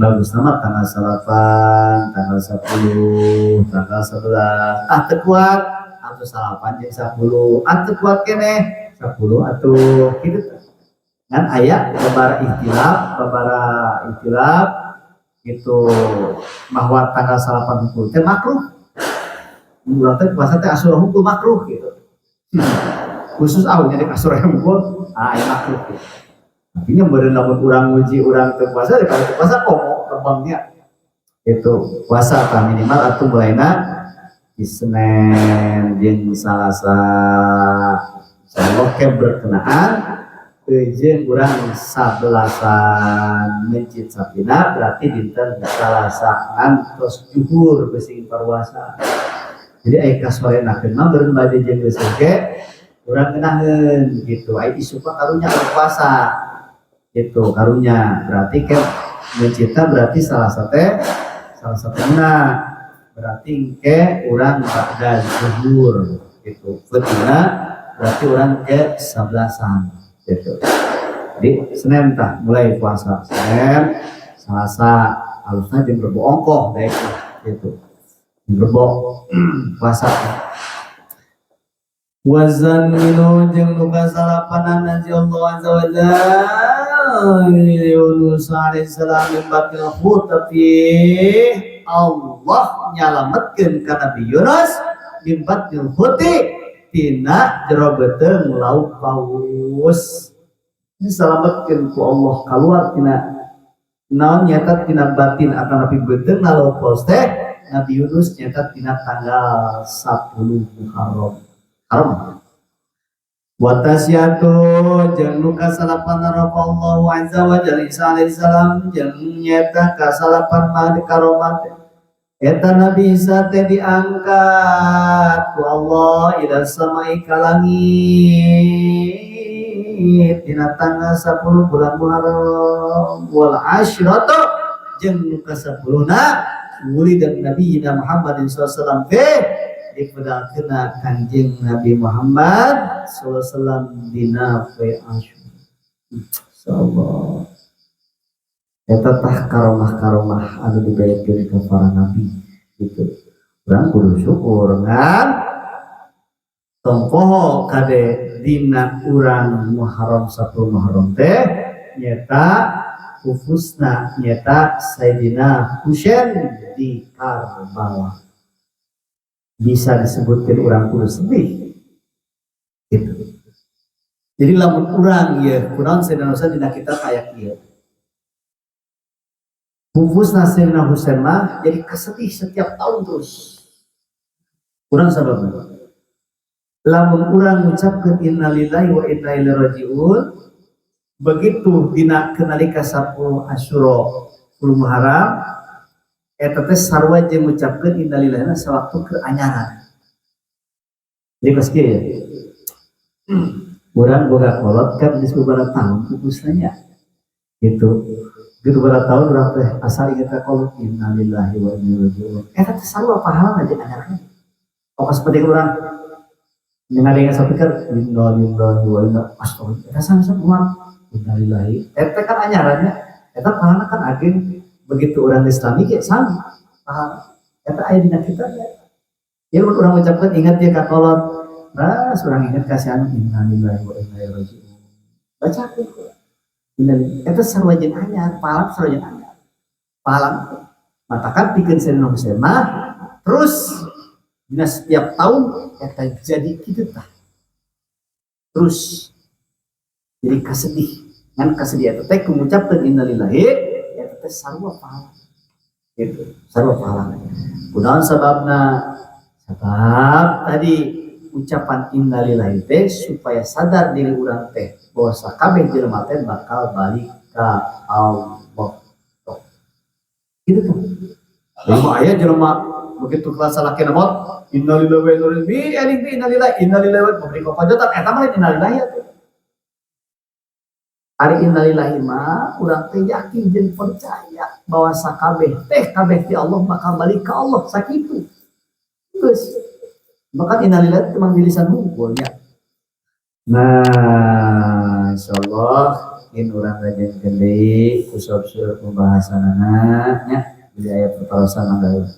Bagus nama tanggal 9, tanggal 10, tanggal 11. Ah teu kuat atuh 9 jeung 10. Ah teu kuat keneh 10 atuh kitu teh. Ngan aya babara ikhtilaf gitu bahwa tanggal 9 hungkul teh makruh. Urang teh puasa teh Asyura hungkul makruh gitu. Khusus ah jadi Asyura hungkul ah aya makruh gitu. Tapi nya meureun lamun urang nguji urang teu puasa daripada teu puasa komo lembangnya. Itu puasa tah minimal atuh mulaina di Senin jeung Salasa. Insyaallah ke berkenaan jeung urang 11-an mencit sapina, berarti dinten Salasa ngantos juhur beusi parwasa. Jadi aya kasorenakeun mah beureun bade jeung geus ge urang ngeunaheun gitu. Aya isuk mah karunya puasa gitu, karunya berarti ke mencita, berarti Salasa teh, Salasa teh berarti ke urang ba'da zuhur gitu. Betina berarti urang ke 11-an gitu. Jadi Senin tah mulai puasa, Senin, Selasa, alusna jeung Rebo ongkoh daek gitu. Rebo puasa. Wazan minu jeung nu kasalapanan naji Allah azza wa jalla Yunus alaihissalam min batnil hutati, Allah nyalametkeun ka Nabi Yunus min batnil huti, tina jero beuteung lauk paus. Disalametkeun ku Allah keluar tina naon, nyata tina batin atau nabi beuteung lauk paus teh Nabi Yunus, nyata tina tanggal 10 Muharram Haram. Watasyatu jeung nu kasalapan Allah azza wa jalla Isa alaihissalam, jeung nyata kasalapan mah karomat eta Nabi Isa teh diangkat ku Allah ila samai ka langit dina tanggal 10 bulan Muharram. Wal asyratu jeung nu kasapuluhna wulida Nabi Muhammad sallallahu alaihi wasallam, dipedalkeun Kanjeng Nabi Muhammad sallallahu alaihi wasallam dina poe Asyura. Insyaallah eta tah karomah-karomah anu diberikan ke para nabi gitu. Urang kudu syukur, ngan tong poho kade dina urang Muharram, 10 Muharram teh nyata pupusna nyata Sayyidina Husain di Karbala. Bisa disebutkan urang kudu sedih gitu. Jadi lamun urang ya kunaon Sayyidina Husain dina kitab aya kieu, pupusna Sayyidina Husain mah jadi kesedih setiap tahun terus urang. Sababna lamun urang ngucapkeun innalillahi wa inna ilaihi rajiun begitu dina kenalika 10 Asyura, 10 Muharram, eta teh sarua jeung ngucapkeun innalillahi sawaktu keur anyaran. Jadi pas kieu ya, urang boga kolot kan geus beberapa tahun pupusna nya gitu gitu, beberapa tahun urang teh asal inget ka kolot, innalillahi wa inna ilaihi rajiun, eta teh sarua pahalana jeung anyaran. Oh, seperti urang dengan sapikir innalillahi wa inna, astagfirullah, eta sama innalillahi, eta kan anyarannya, eta pahalana kan ageng. Begitu orang Islami ge sami pahala eta aya dina kitab ya. Mun urang ucapkeun ingat ya ka kolot, nah urang ingat kasihan, innalillahi wa inna ilaihi rajiun, bacakeun innalillahi, eta sarua jeung anyar pahala, sarua jeung anyar pahala. Matakan pikeun Sayyidina Husain mah terus dina setiap tahun eta jadi kitu tah, terus jadi kasedih. Ngan kasedih eta teh ngucapkeun innalillahi, eta teh sarua pahala gitu, sarua pahala. Kunaon sababna? Sebab tadi ucapan innalillahi teh supaya sadar diri urang teh bahwa sakabeh jelema teh bakal balik ka Allah gitu tuh. Jadi mau aya jelema begitu kelas salaki maot, innalillahi wa inna ilaihi raji'un, innalillahi, innalillahi wa memberi kokojotan, eta mah innalillahi atuh. Ari innalillahi mah urang teh yakin jeung percaya bahwa sakabeh teh kabeh ti Allah, bakal balik ke Allah, sakitu. Geus. Bahkan innalillahi itu emang di lisan hungkul nya. Nah, insyaallah in urang ngajengkeun deui ku seueur pembahasanana nya di aya pertarosan mangga.